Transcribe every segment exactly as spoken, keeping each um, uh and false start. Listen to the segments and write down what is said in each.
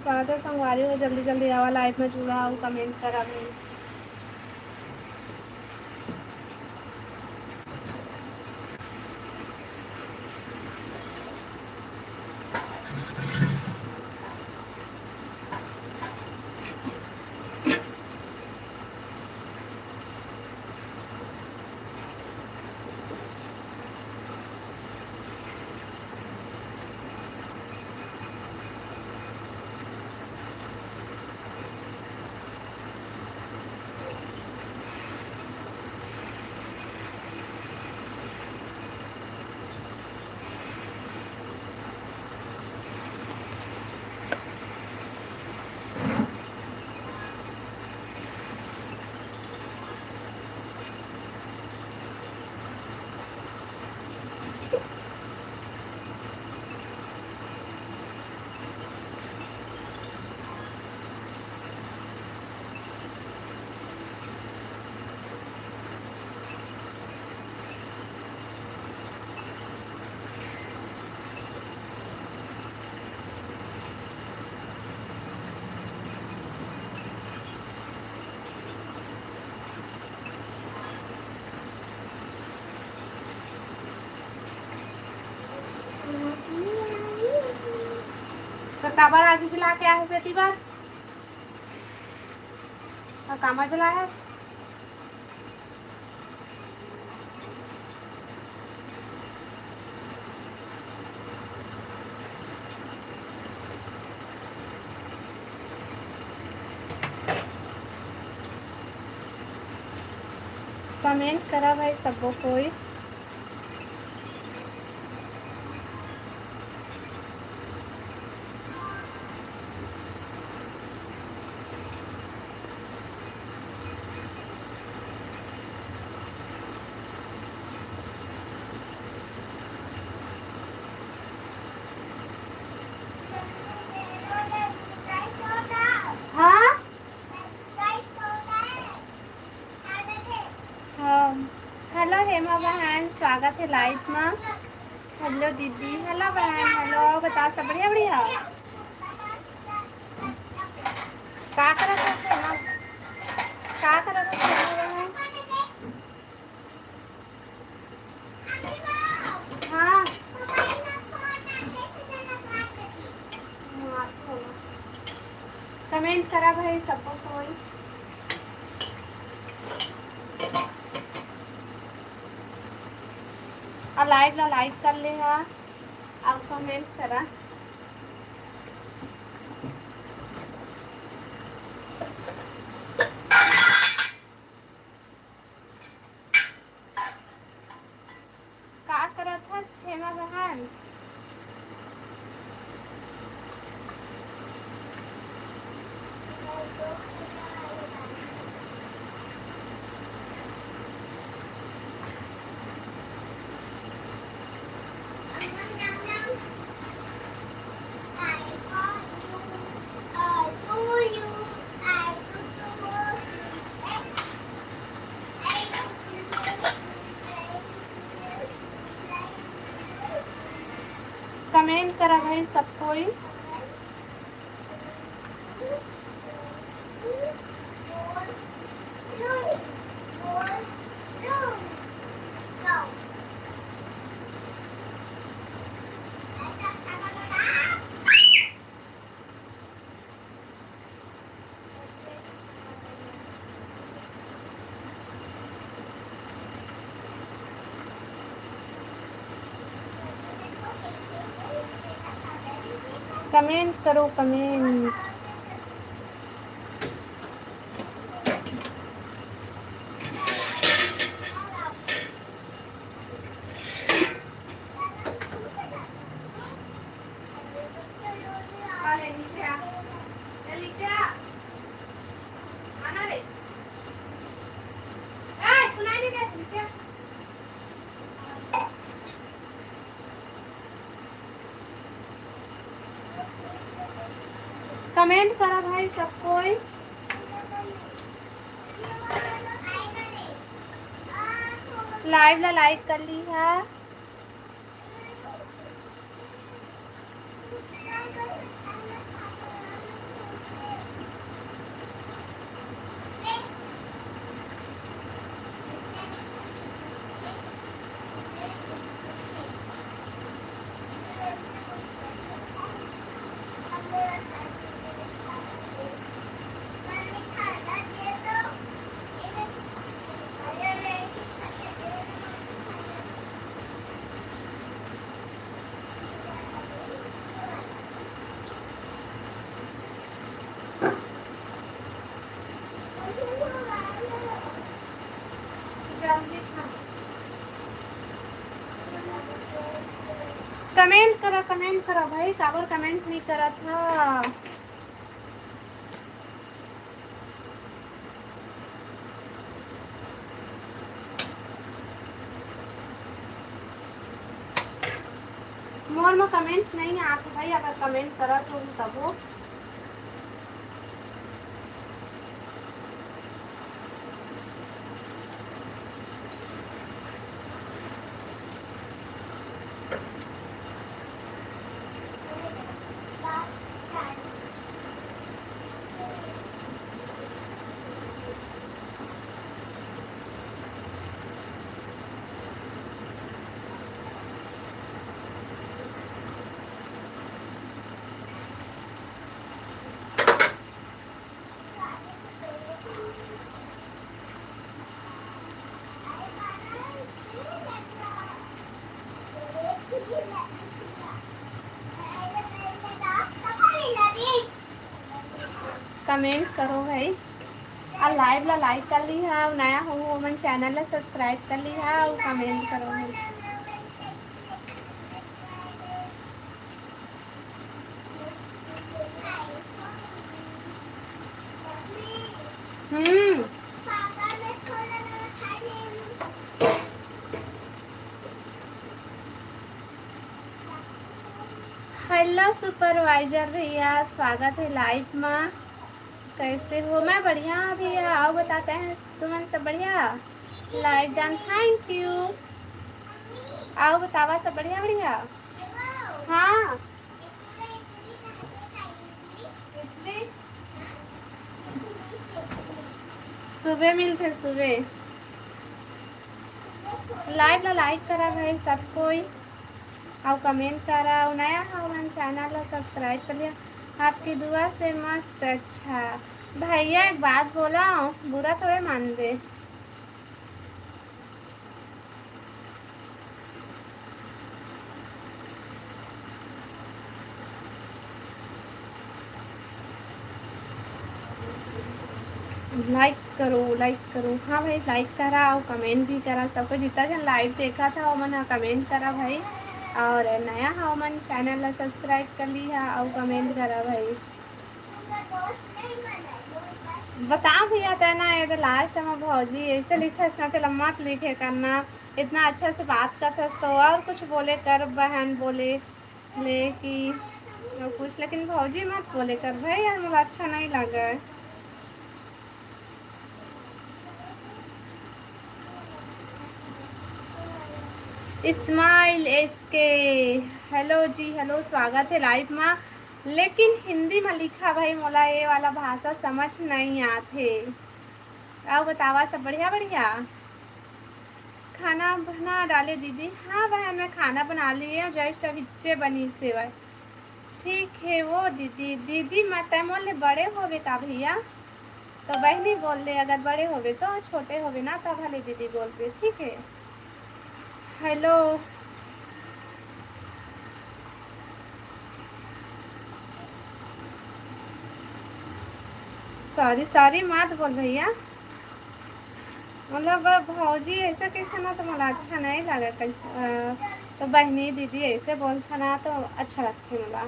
स्वागत हे संगवारी हो, जल्दी जल्दी आवा live में जुड़ा अउ comment करा भाई। तो काबर आगी जला के आहे सेती बर? अउ कामा जला है? Comment करा भाई सब्बो कोई। हाँ? हाँ। Hello हेमा बहन, स्वागत हे live मा। Hello दीदी, hello बहन, hello, बता सब बढ़िया, बढ़िया? का करत हस हेमा? का करत हस हेमा बहन? हाँ। Comment करा भाई सब्बो कोई। अउ live ला like कर ले हा, अउ comment करा। का करत हस हेमा बहन? Comment करा भाई सब कोई। Comment करो, comment। आ ले, नीचे आ। चल, नीचे आ। आना रे। ए, सुनाई नहीं देत, नीचे आ। Comment करा भाई सब कोई। Live ला like कर ली हा। कमेंट करा, कमेंट करा भाई, काबर कमेंट नहीं करत हा? मोर में कमेंट नहीं आत भाई, अगर कमेंट करत हो तबो। कमेंट करो भाई, अउ लाइव ला लाइक कर ली हा, नया हो मन चैनल ला सब्सक्राइब कर ली हा, अउ कमेंट करो भाई। हम्म। हेलो सुपरवाइजर भैया, स्वागत है लाइव मा। कैसे हो? मैं बढ़िया हूँ भैया, अउ बताते हैं तुमन सब बढ़िया? Live done, thank you. अउ बतावा सब बढ़िया बढ़िया? हाँ। सुबह मिलते सुबह। लाइव ला लाइक करा भाई सब कोई, अउ कमेंट करा, अउ नया हो मन चैनल ला सब्सक्राइब कर लिया। आपकी दुआ से मस्त। अच्छा भैया, एक बात बोला, बुरा थोड़े मान दे। लाइक करो, लाइक करो। हाँ भाई, लाइक करा अउ कमेंट भी करा। सबको जितना जन लाइव देखा था, ओमन ह कमेंट करा भाई। और नया हा ओमन, चैनल ला सब्सक्राइब कर ली हा अउ कमेंट करा भाई। बता भैया, तै ना ये तो लास्ट में भौजी ऐसे लिखस ना, तेला मत लिखे करना। इतना अच्छा से बात करथस तो और कुछ बोले कर, बहन बोले ले कि और कुछ, लेकिन भौजी मत बोले कर भाई, यार मोला अच्छा नहीं लगे। स्माइल एस के, हेलो जी, हेलो, स्वागत है लाइव मा। लेकिन हिंदी मा लिखा भाई, मोला ये वाला भाषा समझ नहीं आथे। अउ बतावा, सब बढ़िया बढ़िया? खाना बना डाले दीदी। हाँ बहन, मैं खाना बना लिए हूँ, जस्ट अभी चे बनी सेवई। ठीक है वो दीदी। दीदी, मैं तै मोर ले बड़े होबे का भैया? तो बहनी बोल ले, अगर बड़े होबे तो, छोटे होबे ना तो भले दीदी बोल दे, ठीक है। हेलो। सॉरी, सॉरी मत बोल भैया। मतलब भौजी ऐसे कहथे ना तो मोला अच्छा नहीं लगे। कैसे, अ, तो बहनी दीदी ऐसे बोलथे ना तो अच्छा लगथे मोला।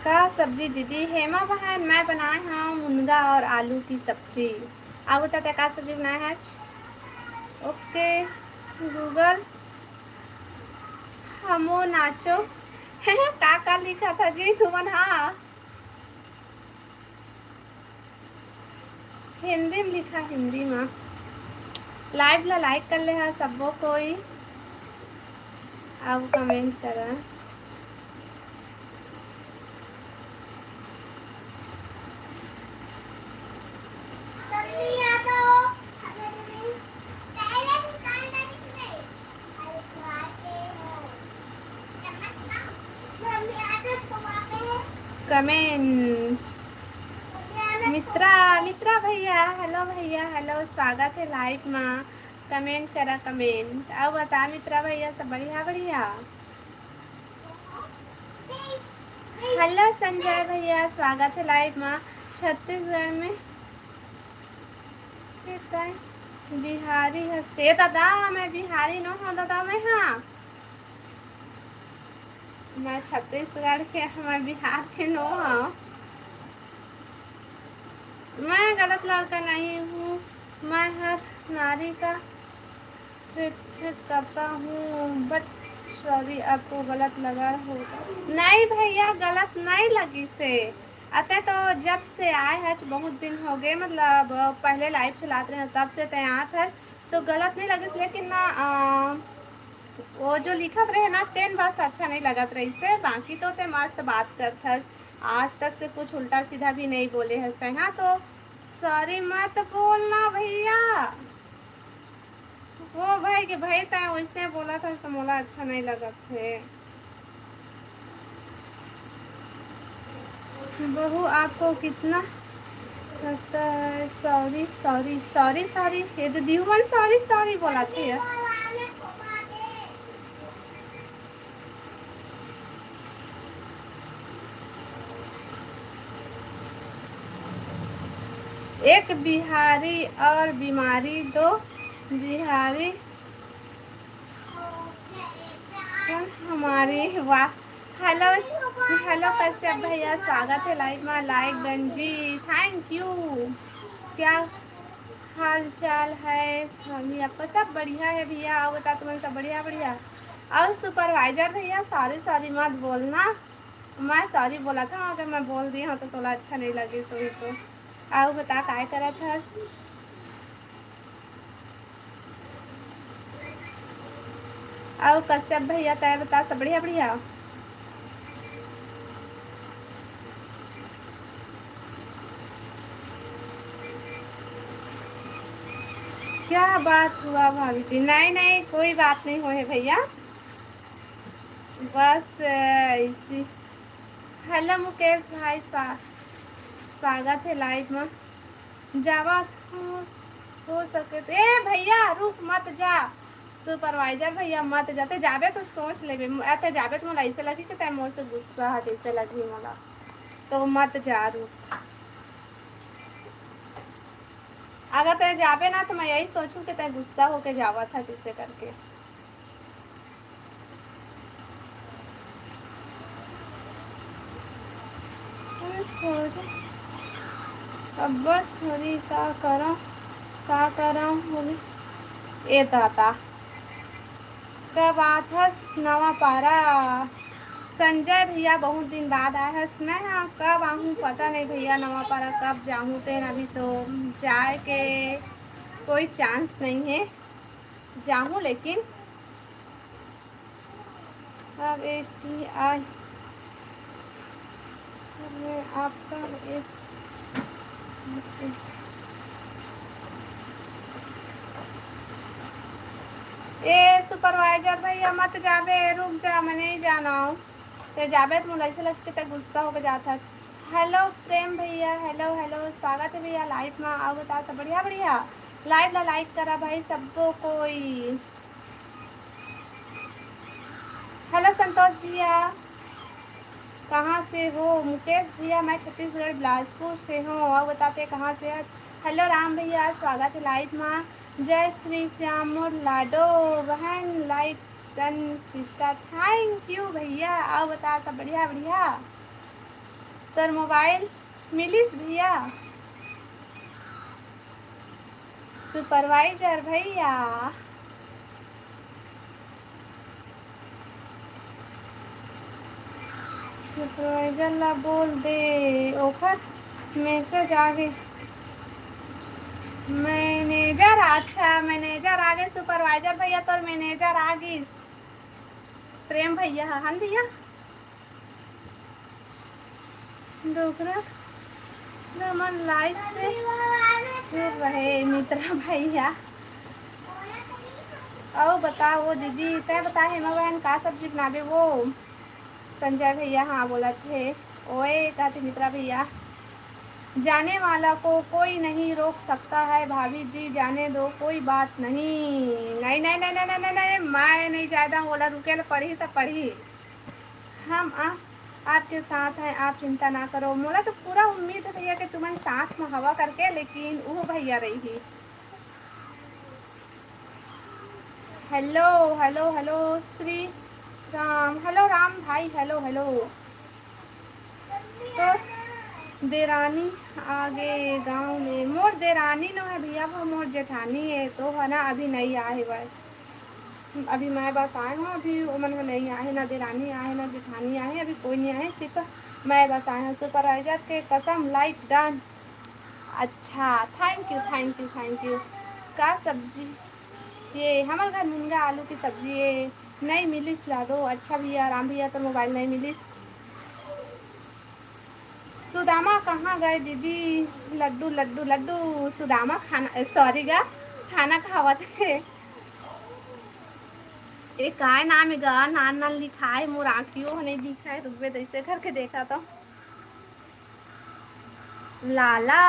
का सब्जी दीदी? हेमा बहन, मैं बनाए हूँ मुनगा और आलू की सब्जी। आप बता, तै का सब्जी बनाए है आज? ओके गूगल, हमो नाचो। का का लिखा था जी तुमन? हाँ, हिंदी में लिखा, हिंदी में। लाइव ला लाइक कर ले हा सब्बो कोई, अब कमेंट करा। कमेंट। मित्रा, मित्रा भैया, हेलो भैया, हेलो, स्वागत है लाइव मा। कमेंट करा, कमेंट। अउ बता मित्रा भैया, सब बढ़िया, बढ़िया? हेलो संजय भैया, स्वागत है लाइव मा। छत्तीसगढ़ में रहता है। बिहारी हस के दादा? मैं बिहारी नो हूँ दादा, मैं हाँ, मैं छत्तीसगढ़ के, मैं बिहार के नो हूँ। मैं गलत लड़का नहीं हूँ, मैं हर नारी का रिस्पेक्ट करता हूँ, बट सॉरी, आपको गलत लगा होगा। नहीं भैया, गलत नहीं लगी से। अते तो जब से आए हच, बहुत दिन हो गए, मतलब पहले लाइव चलात रहे तब से तैं आत हच, तो गलत नहीं लगिस। लेकिन ना, आ, वो जो लिखत रहे ना, तेन बस अच्छा नहीं लगत रहिस हे, बाकी तो ते मस्त बात करत हस। आज तक से कुछ उल्टा सीधा भी नहीं बोले हस तैं, हाँ? तो सॉरी मत बोलना भैया। वो भाई के भाई, तैं वैसे बोलत हस तो मोला अच्छा नहीं लगत हे। बहू, आपको कितना लगता है? Sorry, sorry, sorry, sorry. ये तो दीदी मन सॉरी, सॉरी बोलत हे। एक बिहारी और बीमारी, दो बिहारी हमारी। वाह, हेलो, हेलो कश्यप भैया, स्वागत है लाइव में। लाइक डन जी, थैंक यू। क्या हाल चाल है? हम भी आपका सब बढ़िया है भैया। आओ बता, तुमन सब बढ़िया, बढ़िया। और सुपरवाइजर भैया, सॉरी सॉरी मत बोलना, मैं सॉरी बोला था, अगर मैं बोल दी हूँ तो तोला अच्छा नहीं लगे, सही तो। आओ बता, काय करत हस? अउ कश्यप भैया, तय बता, सब बढ़िया, बढ़िया? क्या बात हुआ भाभी जी? नहीं, नहीं, कोई बात नहीं हुए है भैया, बस, अ, इसी। हेलो मुकेश भाई, स्वा-, स्वागत है लाइव में। जावा हो, हो सके तो, ए भैया, रुक, मत जा। सुपरवाइजर भैया, मत जा। ते जाबे तो सोच लेबे, मो-, ते जाबे तो मोला ऐसे लगी कि ते मोर से गुस्सा है, जैसे लगी मोला। तो मत जा, रुक। अगर ते जाबे ना, तो मैं यही सोचूं कि ते गुस्सा होके जावा था, जैसे करके। अरे सॉरी, अब्बा सॉरी, का करम, का करम होगे? ए दादा, कब आथस नवा पारा? संजय भैया, बहुत दिन बाद आए हस। मैं, हाँ, कब आहूँ पता नहीं भैया, नवा पारा कब जाहूँ तेन, अभी तो जाए के कोई चांस नहीं है, जाहूँ लेकिन अब एक ही आए। मैं आपका एक, ए सुपरवाइजर भैया, मत जाबे, रुक जा, मैं नहीं जाना हूँ। ते जाबे तो मुझे ऐसे लगता कि ते गुस्सा होके जाता है। हेलो प्रेम भैया, हेलो, हेलो, स्वागत है भैया लाइव में। आओ बता, सब बढ़िया, बढ़िया। लाइव ला लाइक करा भाई, सबको कोई। हेलो संतोष भैया, कहाँ से हो? मुकेश भैया, मैं छत्तीसगढ़ बिलासपुर से हूँ। और बताते कहाँ से है? हेलो राम भैया, स्वागत है लाइव में। जय श्री श्याम मोर लाडो बहन, live done sister, thank you भैया। और बता, सब बढ़िया, बढ़िया? तोर मोबाइल मिलिस भैया? सुपरवाइजर भैया, सुपरवाइजर ला बोल दे, ओकर मैसेज आ गे। मैनेजर, अच्छा, मैनेजर आ गे। सुपरवाइजर भैया, तोर मैनेजर आ गिस। प्रेम भैया, हन भैया? डोकरा, हमन लाइव से दूर रहे मित्रा भैया। अउ बता वो दीदी, तै बता हेमा बहन का सब्जी बनाबे वो? संजय भैया, हाँ, बोलत हे। ओए, कहते मित्रा भैया, जाने वाला को कोई नहीं रोक सकता है भाभी जी, जाने दो, कोई बात नहीं। नहीं, नहीं, नहीं, नहीं, नहीं, नहीं, नहीं, मैं नहीं जायदा, ओला रुके ले पड़ही त पड़ही। हम आ, आपके साथ हैं, आप चिंता ना करो। मोला तो पूरा उम्मीद है भैया कि तुमन साथ में हवा करके, लेकिन वो भैया रही ही। Hello, hello, hello, Shri Ram, hello Ram भाई, हेलो, हेलो। तो देरानी आ गे गाँव में। मोर देरानी नो है भैया, वो मोर जेठानी है, तो है ना, अभी नहीं आए हुआ है। अभी मैं बस आए हूँ, अभी वो मन नहीं आए, ना देरानी आए, ना जेठानी आए, अभी कोई नहीं आए, सिर्फ मैं बस आए हूँ। सुपरवाइजर के कसम, लाइक डन। अच्छा, thank you, thank you, thank you. का सब्जी? ये हमर घर मुनगा आलू की सब्जी ये नहीं मिलिस लाडो। अच्छा भैया, राम भैया, तो मोबाइल नहीं मिलिस। सुदामा कहाँ गए दीदी? लड्डू, लड्डू, लड्डू। सुदामा खाना, सॉरी गा, खाना खावत है। ए, काय नाम है गा? नान नान लिखाए, मोर आँखियों ह नहीं दिखाए, रुकबे, तैसे करके देखा तो। लाला,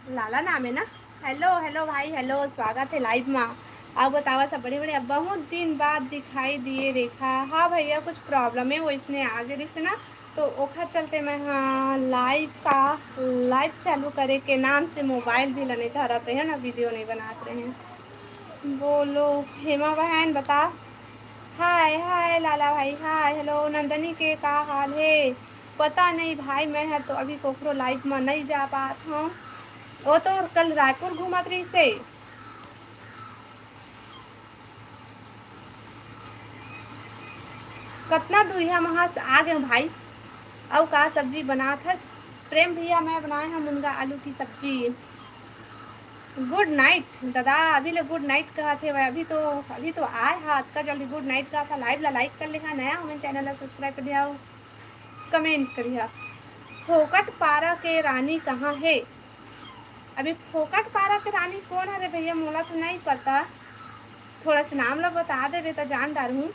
लाला नाम है ना? हेलो, हेलो भाई, हेलो, स्वागत है लाइव मा। अब बतावा सब बढ़िया, बढ़िया। बहुत दिन बाद दिखाई दिए रेखा। हाँ भैया, कुछ प्रॉब्लम है, वो इसने आगे रिस ना, तो ओखर चलते मैं, हाँ, लाइव का, लाइव चालू करे के नाम से मोबाइल भी ल नहीं धरत रहे ना, वीडियो नहीं बनात रहे। बोलो हेमा बहन, बता। हाय, हाय लाला भाई, हाय। हेलो नंदनी, के का हाल हे? पता नहीं भाई, मैं हर तो अभी कोखरो लाइव म नहीं जा पात हूँ। वो तो कल रायपुर घूमत रही से। कतना दुरिहा महस आ गए भाई। अउ का सब्जी बनात हस? प्रेम भैया, मैं बनाए हूँ मुनगा आलू की सब्जी। गुड नाइट दादा, अभी ले गुड नाइट कहत हे। अभी तो, अभी तो आए हा, अतका जल्दी गुड नाइट कहत हा। लाइव ला लाइक कर लेहा, नया हमें चैनल ला सब्सक्राइब कर दिया, कमेंट करिहा। फोकट पारा के रानी कहाँ हे? अभी फोकट पारा के रानी कौन हरे भैया, मोला तो नहीं पता। थोड़ा सा नाम ला बता देबे त जान डारहूँ।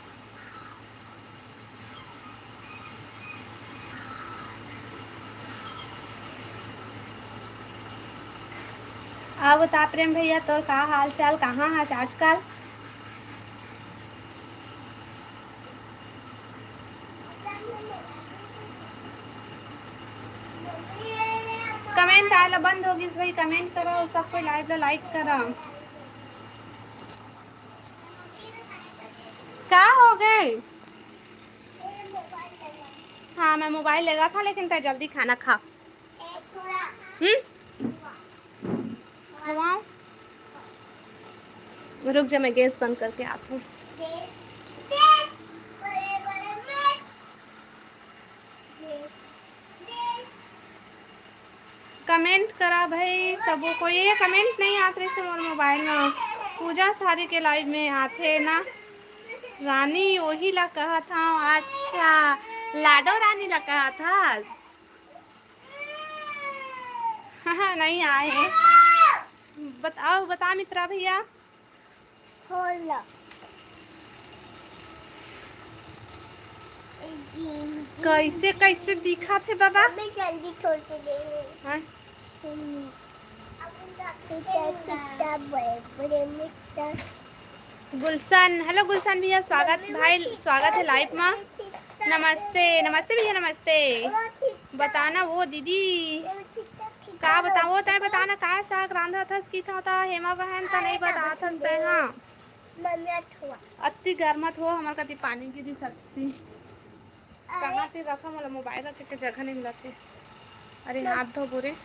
अब बता प्रेम भैया, तोर का हाल चाल, कहाँ हस आजकल? कमेंट आए ला बंद हो गिस भाई, कमेंट करो, सब कोई लाइव ला लाइक करो। का हो गए? हाँ, मैं मोबाइल लेगा था, लेकिन तै जल्दी खाना खा। हम्म? खवाओ। रुक जा, मैं गैस बंद करके आती हूँ। कमेंट करा भाई सबो कोई। ये कमेंट नहीं आत रहिसे मोर मोबाइल में। पूजा सारी के लाइव में आथे ना रानी, वही ला कहत हूँ। अच्छा, लाडो रानी ला कहत हस? नहीं आए। बताओ, बता मित्रा भैया। होला। कैसे, कैसे दिखा थे दादा? मैं जल्दी छोड़ के दे। हाँ। हम्म। गुलशन, हेलो गुलशन भैया, स्वागत भाई, स्वागत है लाइव में। नमस्ते, नमस्ते भैया, नमस्ते। बताना वो दीदी, का बताओ, तै बताना का साग रांधत हस, की था, था हेमा बहन, त नहीं बतात हस तै, हाँ। अत्ती गरमत हो, हमर कति पानी गिरी सकती। कहाँ ते रखा, मोला मोबाइल रखे के जगह नहीं मिलत हे। अरे, हाथ धो बोरे।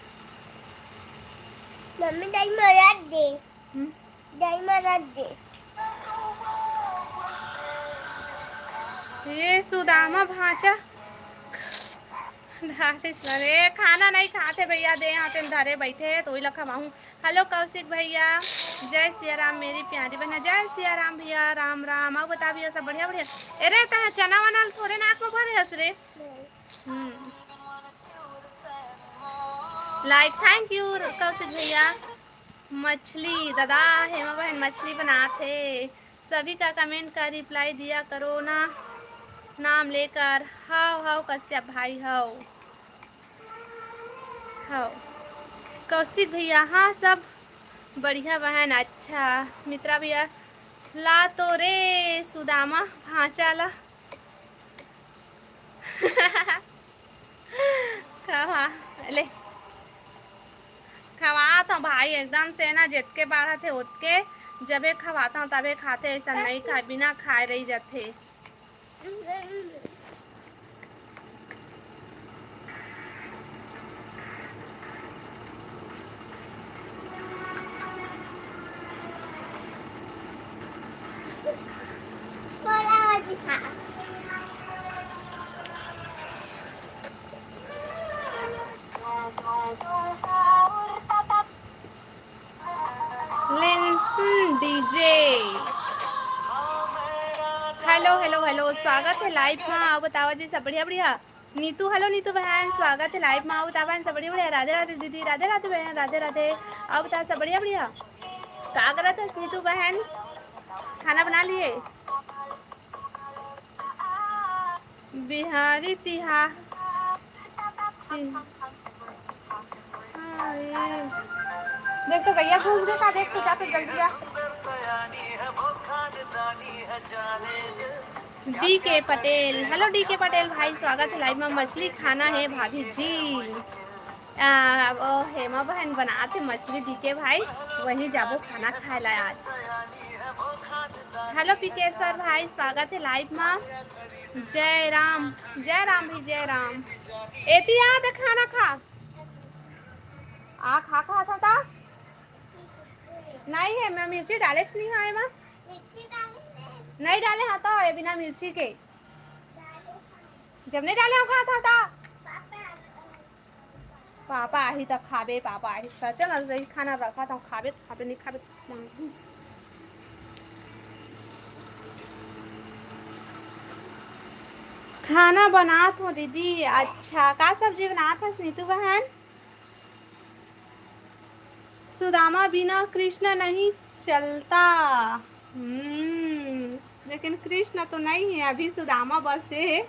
मम्मी, दाई मरा दे। हम्म? दाई मरा दे। ये सुदामा भांचा। धारिस ला रे, खाना नहीं खाते भैया, दे हाथे धरे बैठे, तो वही ला खवाऊं। हेलो कौशिक भैया, जय सिया राम मेरी प्यारी बहना। जय सिया राम भैया, राम राम। अउ बता भैया, सब बढ़िया, बढ़िया? अरे, तहाँ चना वना थोड़े नाक में भरे हस रे। हम्म। लाइक, थैंक यू कौशिक भैया। मछली दादा, हेमा बहन मछली बनात हे। सभी का कमेंट का रिप्लाई दिया करो ना, नाम लेकर। हाव हाव कश्यप भाई, हाव। हाव। कौशिक भैया, हाँ, सब बढ़िया बहन। अच्छा, मित्रा भैया, ला तो रे सुदामा भांचा ला। खवा, ले। खवात हूँ भाई, एकदम से ना, जितके बाढ़त हे, ओतके जबे खवाता तबे खाथे, ऐसा नहीं खाए, बिना खाए रही जाथे। लेन डीजे। हेलो हेलो हेलो, स्वागत है लाइव मा। आओ बतावा जी, सब बढ़िया बढ़िया? नीतू, हेलो नीतू बहन, स्वागत है लाइव मा। आओ बतावा बहन, सब बढ़िया बढ़िया? राधे राधे दीदी, राधे राधे बहन, राधे राधे। आओ बतावा, सब बढ़िया बढ़िया? का करत हस नीतू बहन, खाना बना लिए? बिहारी तिहार। हाँ, ये। देख तो भैया घुस गए का, देख तो, जा तो जल्दी जा। डी के पटेल, हेलो डी के पटेल भाई, स्वागत है लाइव मा। मछली खाना है भाभी जी। आ, वो हेमा बहन बनात हे मछली डी के भाई, वहीं जाबो खाना खाए ला आज। हेलो पीकेश्वर भाई, स्वागत है लाइव मा। जय राम, जय राम भी, जय राम। एती आ त खाना खा। आ खा, खा था ता? नहीं है, मैं मिर्ची डाले च नहीं है माँ। नहीं डाले हाँ तो ये बिना मिर्ची के। जब नहीं डाले हाँ खा था ता? पापा आही त खाबे, पापा आही त चल, अभी खाना रखा था, खाबे, खाबे, नहीं खाबे। खाना बनात हो दीदी। अच्छा, का सब्जी बनात हस नीतू बहन? सुदामा बिना कृष्ण नहीं चलता। हम्म, लेकिन कृष्ण तो नहीं है, अभी सुदामा बस है।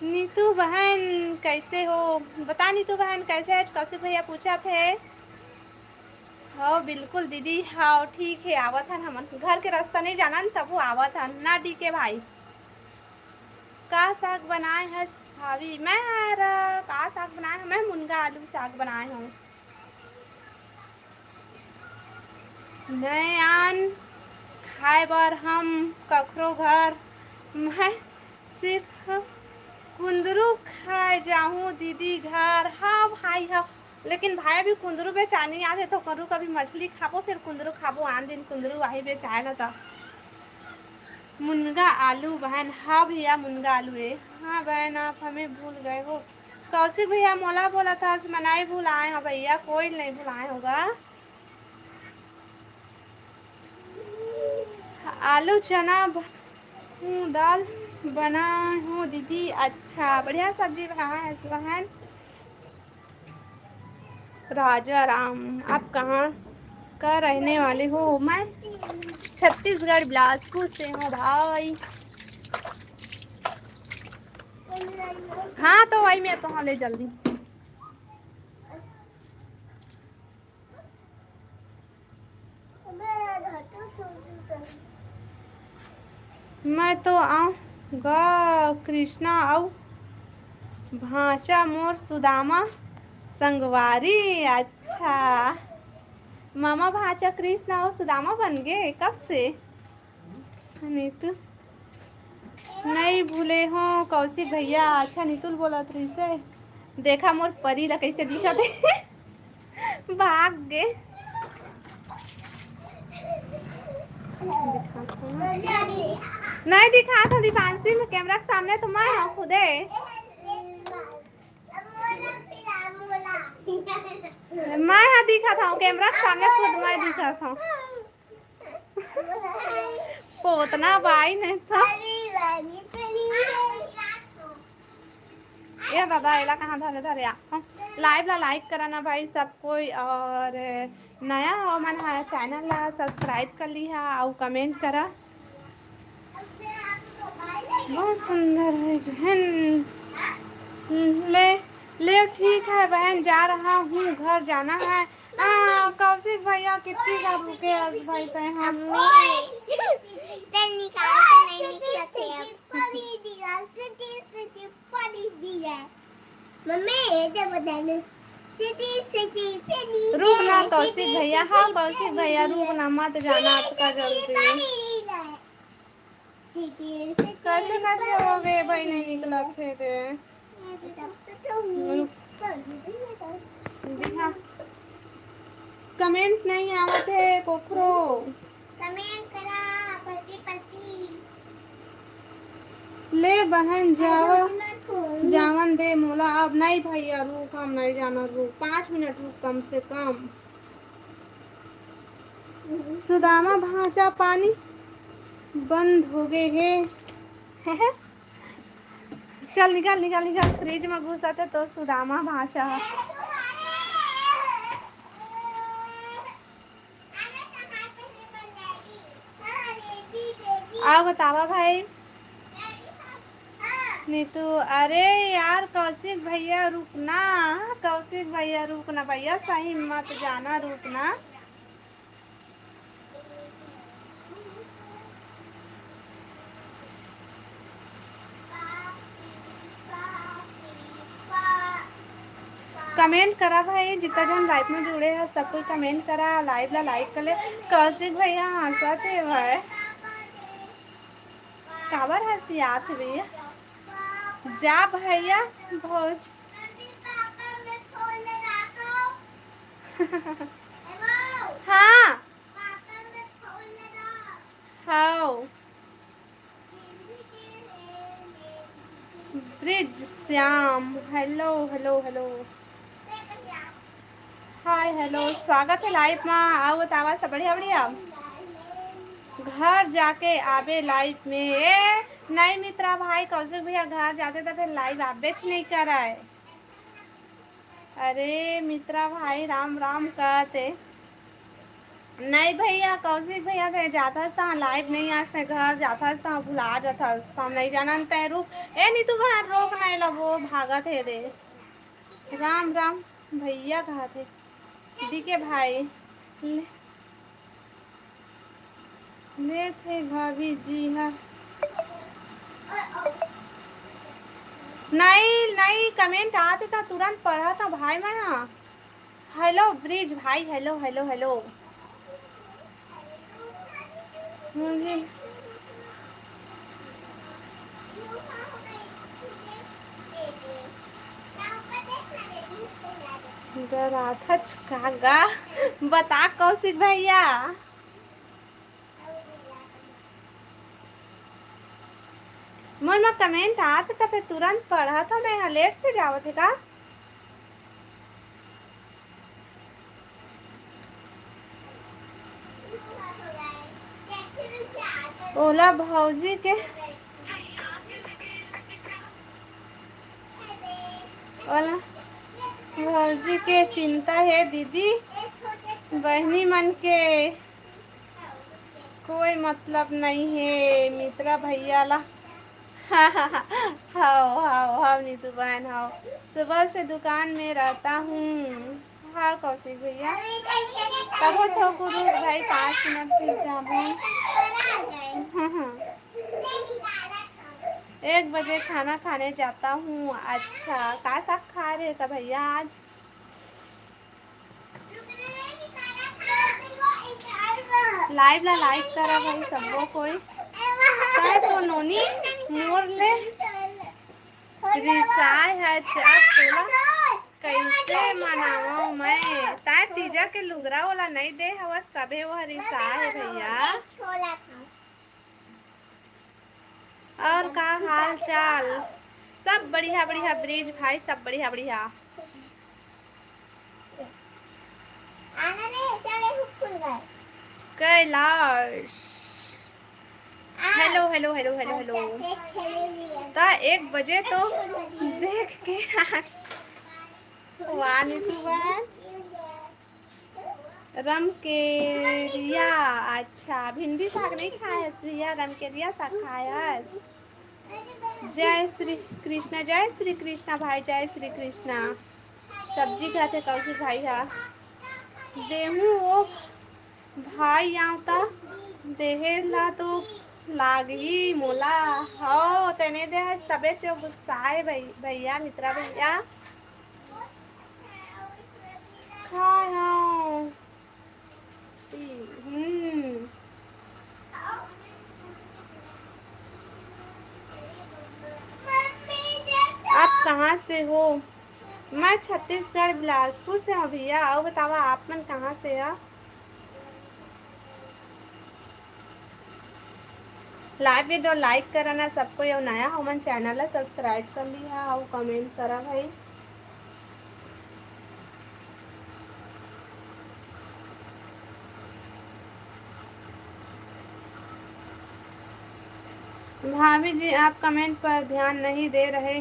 नीतू बहन कैसे हो? बता नीतू बहन कैसे है? कौशिक भैया पूछा थे। हाँ बिल्कुल दीदी, हाँ ठीक है, आवत हन, हमन घर के रास्ता नहीं जानन, तबो आवत हन ना डीके भाई। का साग बनाए हस भाभी? मैं हर का साग बनाए हूँ, मैं मुनगा आलू साग बनाए हूँ। नयान खाए बर हम कखरो घर, मैं सिर्फ कुंदरू खाए जाहूँ दीदी घर। हाँ भाई, हाँ, लेकिन भाई अभी कुंदरू बेचानी आथे तो कुंदरू कभी मछली खाबो, फिर कुंदरू खाबो, आन दिन कुंदरू आही बेचाए ला त। मुनगा आलू बहन, हाँ भैया मुनगा आलू है। हाँ बहन, आप हमें भूल गए हो। कौशिक भैया मोला बोला था, मैं नहीं भुलाए हूँ भैया, कोई नहीं भुलाए होगा। आलू चना ब-, हूँ, दाल बनाए हूँ दीदी। अच्छा, बढ़िया सब्जी बनाए है बहन। राजा राम, आप कहाँ का रहने वाले हो? मैं छत्तीसगढ़ बिलासपुर से हूँ भाई। हाँ, तो वही मैं तो हाँ ले जल्दी। मैं तो आऊँ गा कृष्णा अउ भांचा मोर सुदामा संगवारी। अच्छा, मामा भांचा कृष्णा अउ सुदामा बन गे कब से? नीतू, नहीं भूले हो कौशिक भैया। अच्छा, नीतू ल बोलत रहिसे। देखा मोर परी ला कैसे दिखत हे। भाग गे। नहीं दिखात हो दीपांशी, मैं कैमरा के सामने तो मैं हूँ खुदे। मैं हाँ दिखात हूँ, कैमरा के सामने खुद मैं दिखात हूँ। पोतना बाई नहीं तो। ये दादा, एला कहाँ धरे धरे आ। हाँ, लाइव ला लाइक करा ना भाई सब कोई, और नया हो मन हा चैनल ला सब्सक्राइब कर लिहा अउ कमेंट करा। बहुत सुंदर है बहन। ले, ले ठीक है बहन, जा रहा हूँ, घर जाना है। आ, कौशिक भैया कितनी बार रुके आज भाई तय हम। मम्मी, चल निकाल तो नहीं निकलते अब। परी दिया, सिटी, सिटी, परी दिया। मम्मी, ये दे बताने। रुक ना कौशिक भैया, हाँ कौशिक भैया, रुक ना, मत जाना अतका जल्दी। कैसे कैसे होगे भाई, नहीं निकलत हे ते। रुक। देखा, comment नहीं आवत हे कोखरो। Comment करा, पलटी पलटी। ले बहन, जावा, जावन दे मोला अब। नहीं भैया, रुक, हम नहीं जाना, रुक, पाँच मिनट रुक कम से कम। सुदामा भांचा पानी बंद हो गए हे। चल निकल, निकल, निकल, fridge में घुसत हे तो सुदामा भांचा ह। आओ बतावा भाई। नीतू, अरे यार कौशिक भैया रुकना, कौशिक भैया रुकना भैया, सही मत जाना, रुकना। Comment करा भाई, जितना जन live में जुड़े हैं सब कोई comment करा, live ला like कर ले। कौशिक भैया हंसत हे भाई, काबर हंसियात हे भैया? जा भैया भौज। हाँ। हाँ। ब्रिज श्याम, hello, hello, hello। Hi, hello, स्वागत हे live मा। आओ बतावा, सब बढ़िया, बढ़िया? घर जाके आबे live में। ए, नहीं मित्रा भाई, कौशिक भैया घर जाते तो फिर live आबेच नहीं कराए। अरे मित्रा भाई, राम राम कहते। नहीं भैया, कौशिक भैया, ते जाथस त live नहीं आस, ते घर जाथस त भुला जाथस, हम नहीं जानन, ते रुक। ए नीतू बहन, रोक नहीं ला, वो भागत हे दे। राम राम भैया कहत हे। डीके भाई, ले, लेत हे भाभी जी हा। नहीं, नहीं, comment आते त तुरंत पढ़त हंव भाई मैं हा। Hello ब्रिज भाई, hello, hello, hello। मुझे डराथच का गा? बता कौशिक भैया। मोर मा comment आत त फेर तुरंत पढ़त हंव, मैं हा late से जावत हे का? ओला भौजी के, ओला भौजी के चिंता हे दीदी, बहिनी मन के कोई मतलब नहीं हे मित्रा भैया ला। हव, हव, हव नीतू बहन, हव। सुबह से दुकान में रहता हूँ। हाँ कौशिक भैया, तभो थोकु रुक भाई, पाँच मिनट फिर जाबो। एक बजे खाना खाने जाता हूँ। अच्छा, का साग खाए रहे था भैया आज? Live ला like करा भाई सबो कोई। तैं तो नोनी मोर ले रिसाय हच, अब तोला कइसे मनावंव मैं? तैं तीजा के लुगरा ओला नइ दे हवस, तभे ओह रिसाय हे भैया। और का हाल चाल? सब बढ़िया बढ़िया ब्रिज भाई, सब बढ़िया बढ़िया। Kailash, hello hello hello hello hello। त एक बजे तो देख के आ, वाह नीतू बहन। रमकेरिया, अच्छा, भिंडी साग नहीं खाए हस भैया, रमकेरिया साग खाए हस। जय श्री कृष्णा, जय श्री कृष्णा भाई, जय श्री कृष्णा। सब्जी खाते कौशिक भाई हा। देहूं ओ भाई, आंव त देहे ला तो लागही मोला। हव, तेने दे हस तबे चो गुस्साए भई-, भैया, मित्रा भैया। हाँ, हाँ। हम्म। आप कहाँ से हो? मैं छत्तीसगढ़ बिलासपुर से हूँ भैया। और बतावा, आप मन कहाँ से हो? Live video like करा ना सबको, अउ नया हो मन channel ला subscribe कर लिहा अउ comment करा भाई। भाभी जी, आप comment पर ध्यान नहीं दे रहे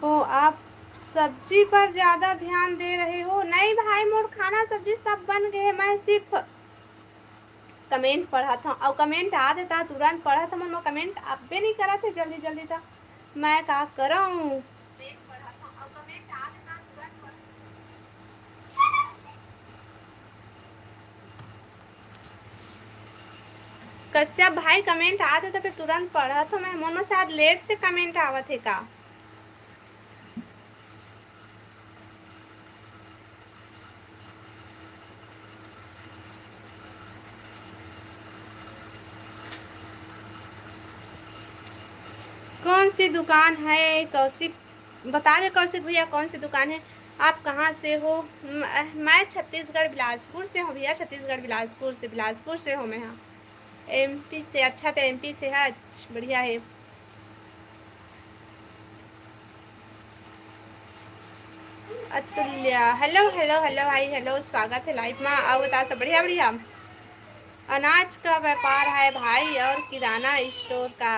हो, आप सब्जी पर ज़्यादा ध्यान दे रहे हो। नहीं भाई, मोर खाना सब्जी सब बन गए, मैं सिर्फ comment पढ़त हव, अउ comment आ देता तुरंत पढ़त हव, मोर comment अब्बे नहीं करत हे जल्दी जल्दी, त मैं का करऊँ? कश्यप भाई, comment आत हे त फिर तुरंत पढ़त हव मैं। मोर में शायद late से comment आवत हे का? कौन सी दुकान है कौशिक? बता दे कौशिक भैया, कौन सी दुकान है? आप कहाँ से हो? म-, मैं छत्तीसगढ़ बिलासपुर से हूँ भैया, छत्तीसगढ़ बिलासपुर से, बिलासपुर से हूँ मैं। हाँ, एमपी से। अच्छा, तो एमपी से है, अच्छा, बढ़िया है। अतुल्या, hello, hello, hello भाई, hello, स्वागत है live में। अउ बता, सब बढ़िया, बढ़िया। अनाज का व्यापार है भाई और किराना store का।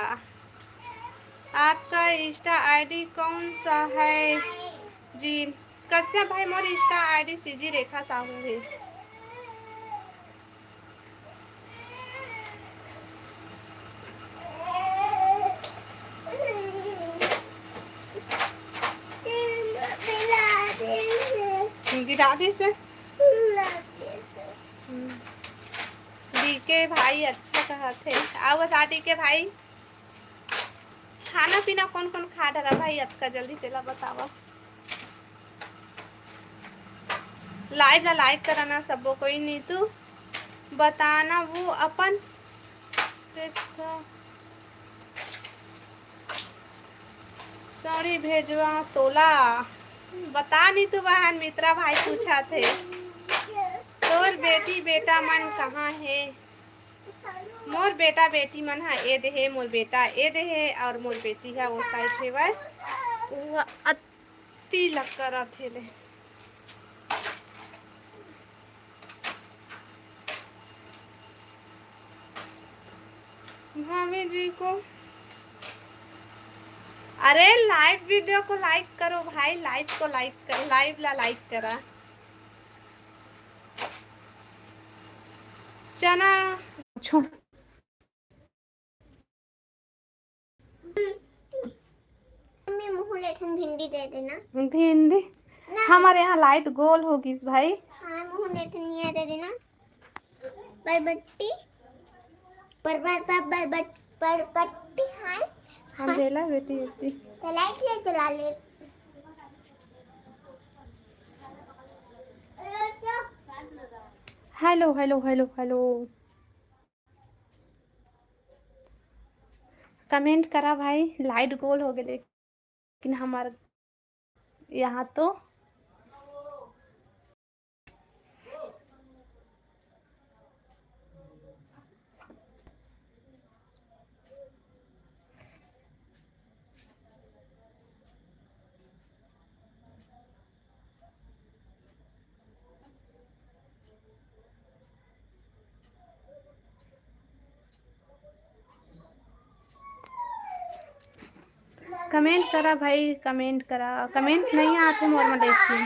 आपका Insta ID कौन सा है जी? कश्यप भाई, मोर Insta ID सीजी रेखा साहू है। गिरा दे से। हम्म। डीके भाई अच्छा कहत हे। अउ बता डीके भाई, खाना पीना कौन कौन खा डरा भाई अतका जल्दी, तेला बतावा। Live ला like करा ना सबो कोई। नीतू, बताना वो अपन किसका साड़ी भेजवा तोला। बता नीतू बहन, मित्रा भाई पूछत हे, तोर बेटी बेटा मन कहाँ हे? मोर बेटा बेटी मन ह ए दे हे, मोर बेटा ए दे हे, अउ मोर बेटी ह वो side हेवय, वो अति लग करत हे ले। भाभी जी को, अरे live video को like करो भाई, live को like कर, live ला like करा। चना छोड़। मम्मी, मुँह ले ठन भिंडी दे देना। भिंडी? ना। हमारे यहाँ light गोल हो गिस भाई। हाँ, मुँह ले ठन ये दे देना। बरबट्टी, पर, पर, पर, बरबट-, बरबट्टी, हाँ। हम हाँ। देला बेटी, बेटी। तो light ले चला ले। Hello, hello, hello, hello। Comment करा भाई, light गोल हो गए लेकिन हमार यहाँ तो। Comment करा भाई, comment करा। Comment नहीं आते मोर में देखी।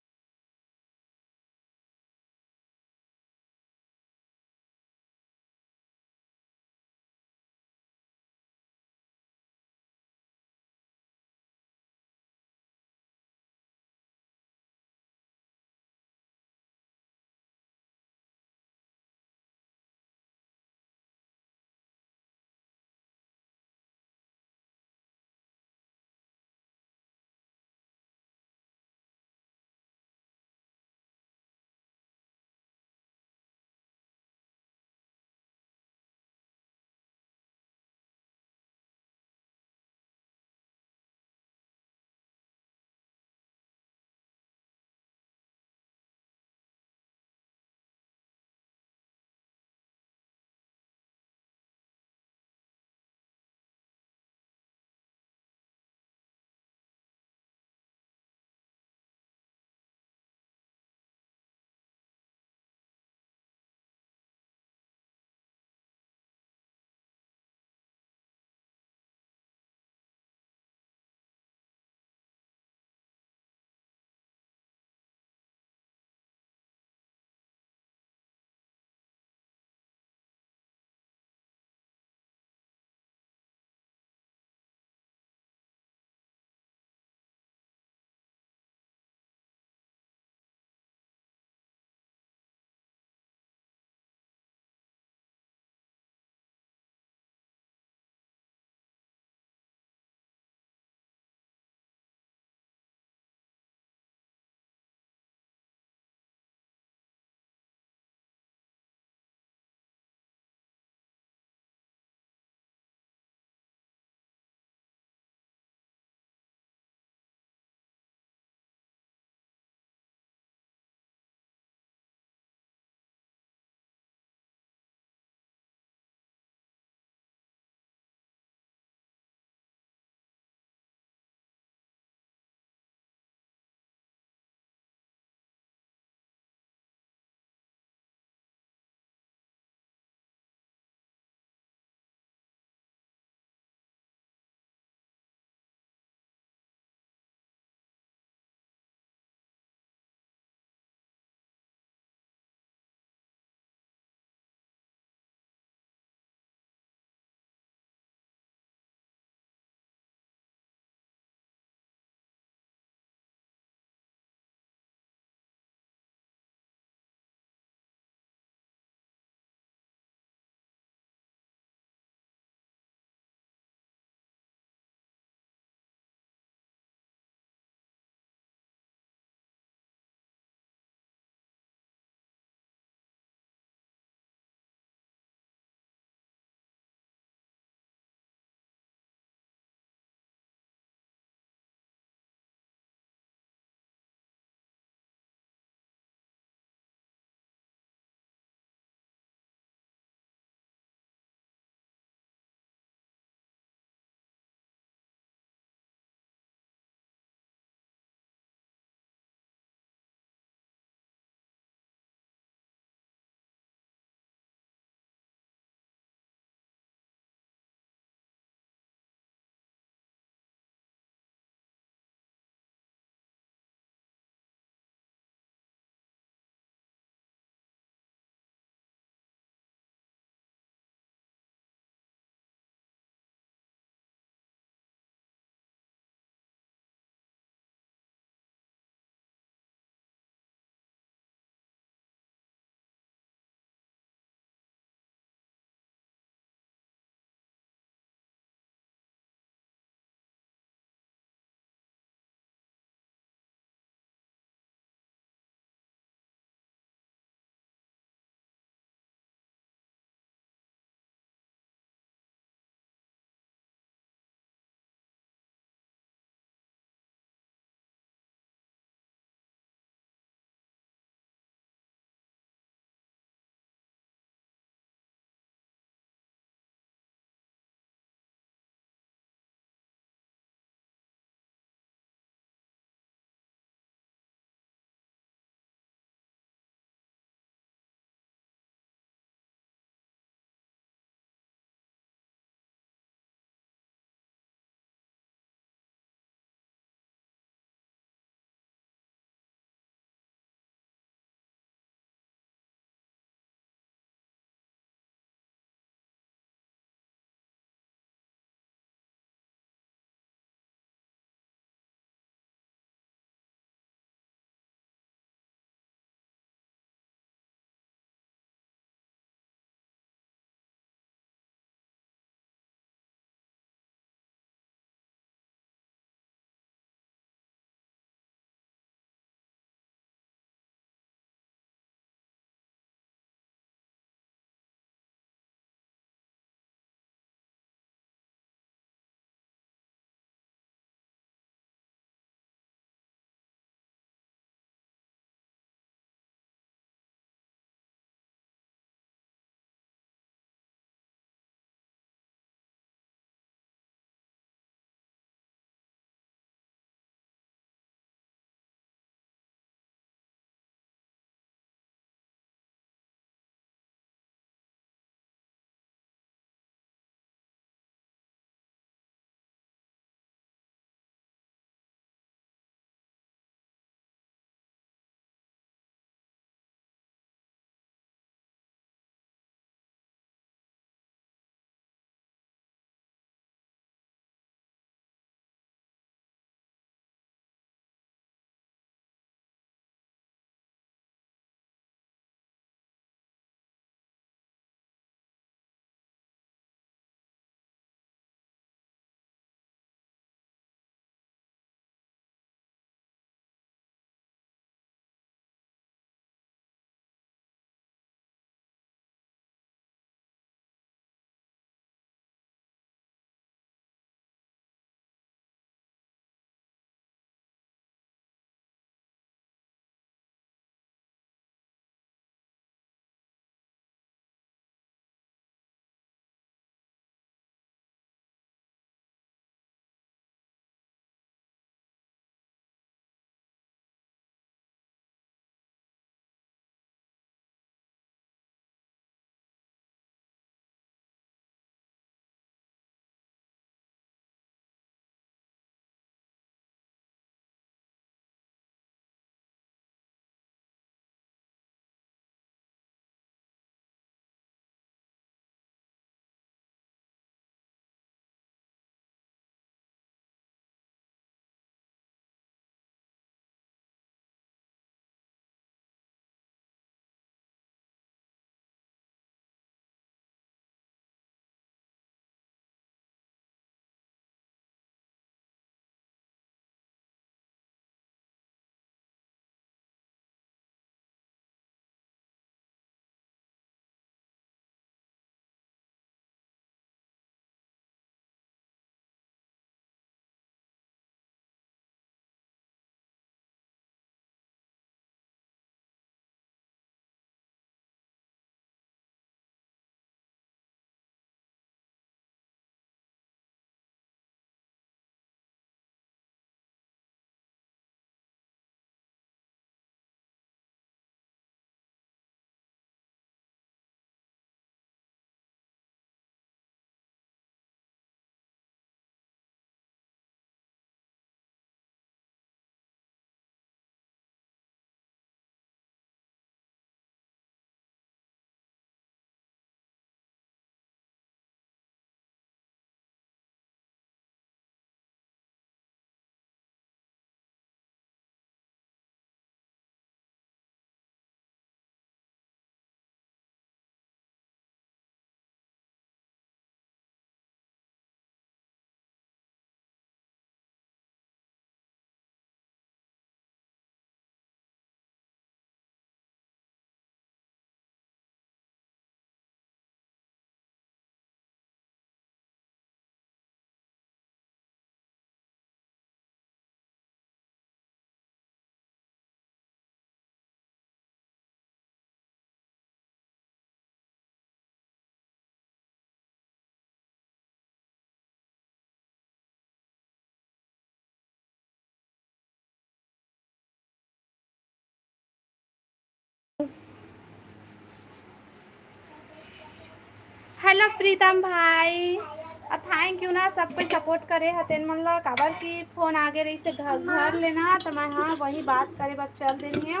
Hello प्रीतम भाई, अ, thank you ना, सब कोई support करे हे तेन मन ला, काबर कि phone आगे रहिस हे घर, घर ले ना, त मैं, हाँ, वही बात करे बर चल देनी हे।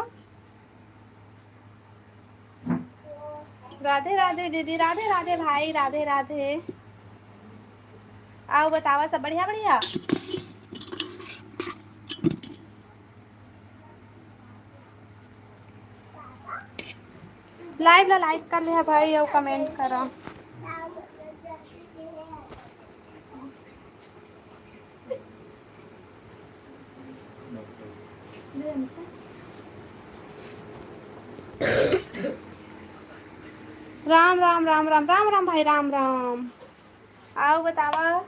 राधे राधे दीदी, राधे राधे भाई, राधे राधे। अउ बतावा, सब बढ़िया, बढ़िया? Live ला like कर ले भाई, अउ comment करा। राम राम, राम राम, राम राम भाई, राम राम। अउ बतावा।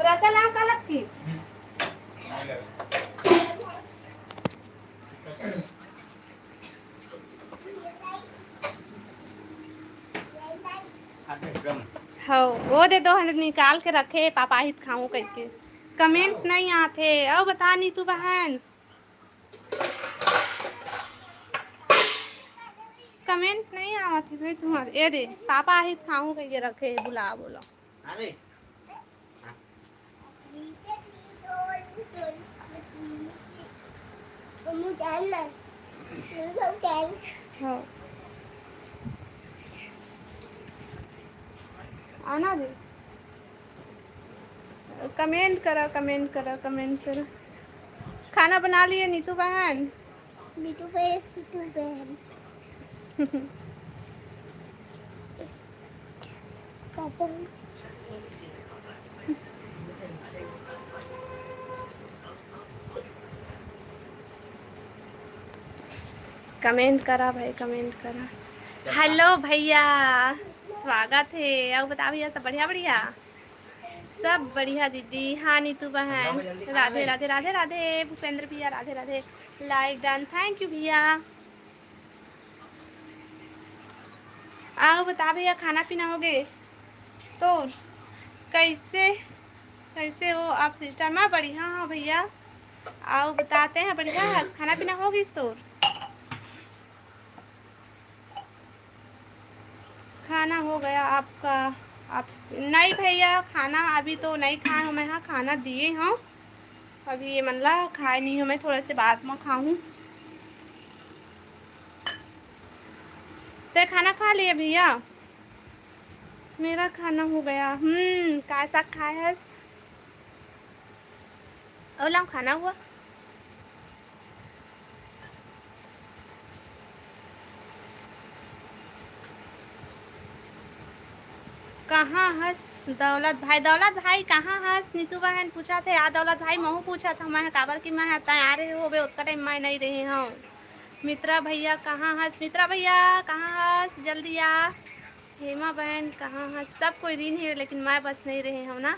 रसा नाम का लगती? हव, वो दे दो, हम निकाल के रखे, पापा ही खाऊं कहिके। Comment नहीं आथे। अउ बता नीतू बहन, comment नहीं आवत हे भाई तुम्हारे। ये दे, पापा ही खाऊं कहिके रखे, बुला बोला। अरे। हाँ। आना दे। Comment करा, comment करा, comment करा। खाना बना लिए नीतू बहन? नीतू बहन, नीतू बहन। Comment करा भाई, comment करा। Hello भैया, स्वागत हे। अउ बता भैया, सब बढ़िया, बढ़िया? सब बढ़िया दीदी। हाँ नीतू बहन, राधे राधे, राधे राधे। भूपेंद्र भैया, Radhe Radhe. Like done, thank you भैया। अउ बता भैया, खाना पीना हो गे? तो कैसे, कैसे हो आप sister? मैं बढ़िया हूँ भैया। अउ बताते हैं, बढ़िया है, खाना पीना हो गिस तोर? खाना हो गया आपका? आप नहीं भैया, खाना अभी तो नहीं खाए हूँ मैं। हाँ, खाना दिए हूँ, अभी ये मन ला खाए नहीं हूँ मैं, थोड़ा से बाद में खाऊँ। ते खाना खा लिया भैया? मेरा खाना हो गया। हम्म, काय साग खाए हस? अउ लाम खाना हुआ। कहाँ हस दौलत भाई? दौलत भाई कहाँ हस? नीतू बहन पूछत हे। आ दौलत भाई, महू पूछत हूँ मैं, काबर कि मैं ह तैं आ रहे होबे, ओतका time मैं नहीं रहे हूँ। मित्रा भैया कहाँ हस? मित्रा भैया कहाँ हस? जल्दी आ। हेमा बहन कहाँ हस? सब कोई रीन हे, लेकिन मैं बस नहीं रहे हूँ ना।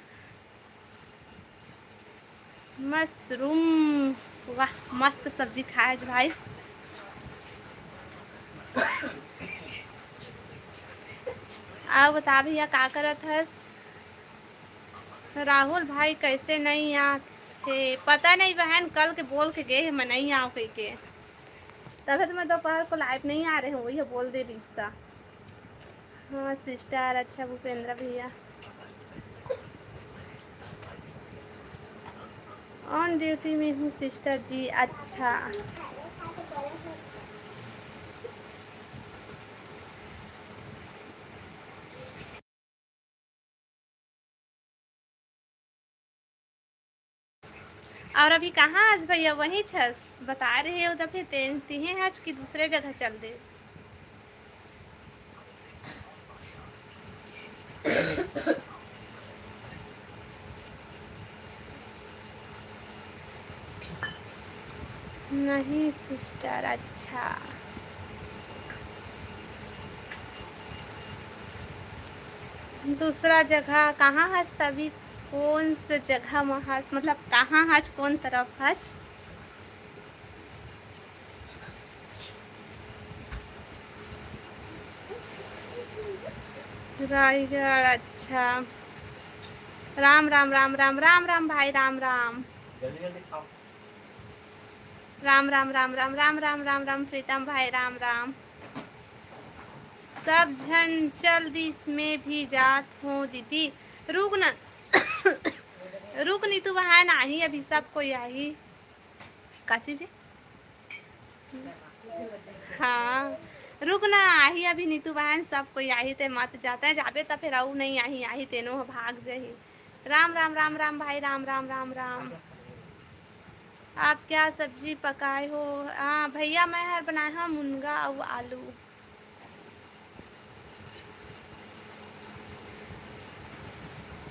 Mushroom, वाह, मस्त सब्जी खाए आज भाई। अउ बता भैया, का करत हस? राहुल भाई कैसे नहीं आत हे? पता नहीं बहन, कल के बोल के गे हे, मैं नहीं आव कहिके। तभे तो मैं दोपहर को live नहीं आ रहे हूँ, वही बोल दे रिहिस ता। हाँ sister, अच्छा भूपेंद्र भैया। On duty में हूँ sister जी। अच्छा। अउ अभी कहाँ हस भैया? वहीं छस, बता रहे हो तो फिर ते-, तिहे हच कि दूसरे जगह चल देस। नहीं sister, अच्छा। दूसरा जगह कहाँ हस तभी? कौन से जगह म हस? मतलब कहाँ हच, कौन तरफ हच? रायगढ़, अच्छा। राम राम राम राम राम राम भाई, राम राम। राम राम राम राम राम राम राम राम प्रीतम भाई, राम राम। सब झन चल दिस, मैं भी जात हों दीदी। रुक ना, रुक नीतू बहन, आही अभी, सब कोई आही। का चीज है? हाँ, रुक ना, आही अभी नीतू बहन, सब कोई आही, ते मत जाते, जाबे त फेर अउ नहीं आही, आही तेनो ह भाग जही। राम राम राम राम भाई, राम राम राम राम। आप क्या सब्जी पकाए हो? हाँ भैया, मैं हर बनाए हव मुनगा अउ आलू।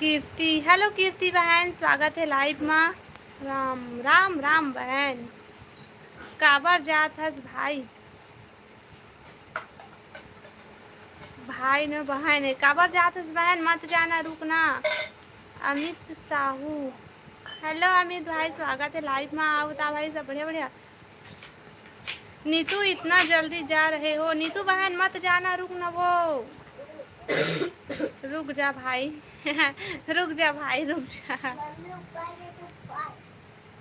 कीर्ति, हेलो कीर्ति बहन, स्वागत है लाइव मा। राम राम राम बहन, काबर जात हस भाई? भाई न बहन है, काबर जात हस बहन? मत जाना, रुक ना। अमित साहू, हेलो अमित भाई, स्वागत है लाइव मा। आओ बता भाई, सब बढ़िया बढ़िया। नीतू, इतना जल्दी जा रहे हो? नीतू बहन, मत जाना, रुक ना वो। रुक जा भाई। रुक जा भाई, रुक जा।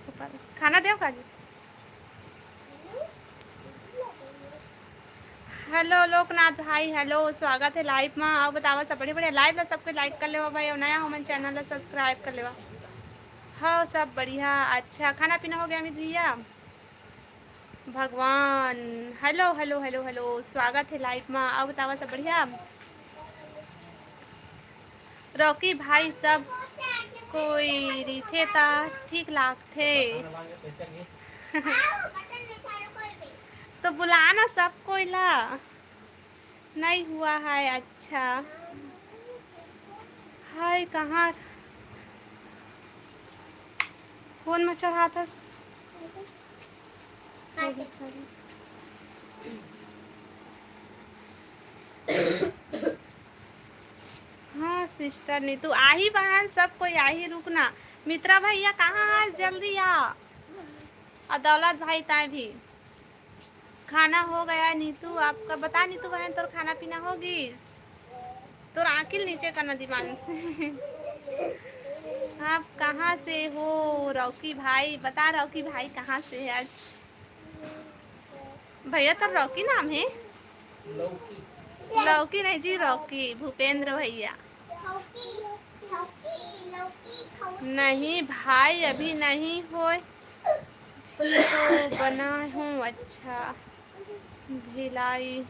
ऊपर। खाना देव काजी। हेलो लोकनाथ भाई, हेलो, स्वागत है लाइव मा। आओ बतावा सब बढ़िया बढ़िया। लाइव ला सबके लाइक कर लेवा भाई, और नया हो मन चैनल ला सब्सक्राइब कर लेवा। हाँ, सब बढ़िया। अच्छा, खाना पीना हो गया अमित भैया? भगवान, हेलो हेलो हेलो हेलो, स्वागत है लाइव मा। आओ बतावा सब बढ़िया? रॉकी भाई, सब कोई रहिथे त ठीक लागथे। तो बुला ना सब कोई ला। नहीं हुआ है, अच्छा। हाय, कहाँ फोन में चढ़ाथस? हाँ सिस्टर नीतू, आही बहन, सब कोई आही, रुकना। मित्रा भैया कहाँ है, जल्दी आ। और दौलत भाई ताए भी। खाना हो गया नीतू आपका? बता नीतू बहन, तोर खाना पीना हो गिस? तोर आँखी ल नीचे करना दिमाग से। आप कहाँ से हो रॉकी भाई? बता रॉकी भाई कहाँ से है आज? भैया तोर रॉकी नाम है? लौकी नहीं जी, रॉकी, भूपेंद्र भैया। नहीं भाई, अभी नहीं होय, अभी तो बना हूँ। अच्छा, भिलाई।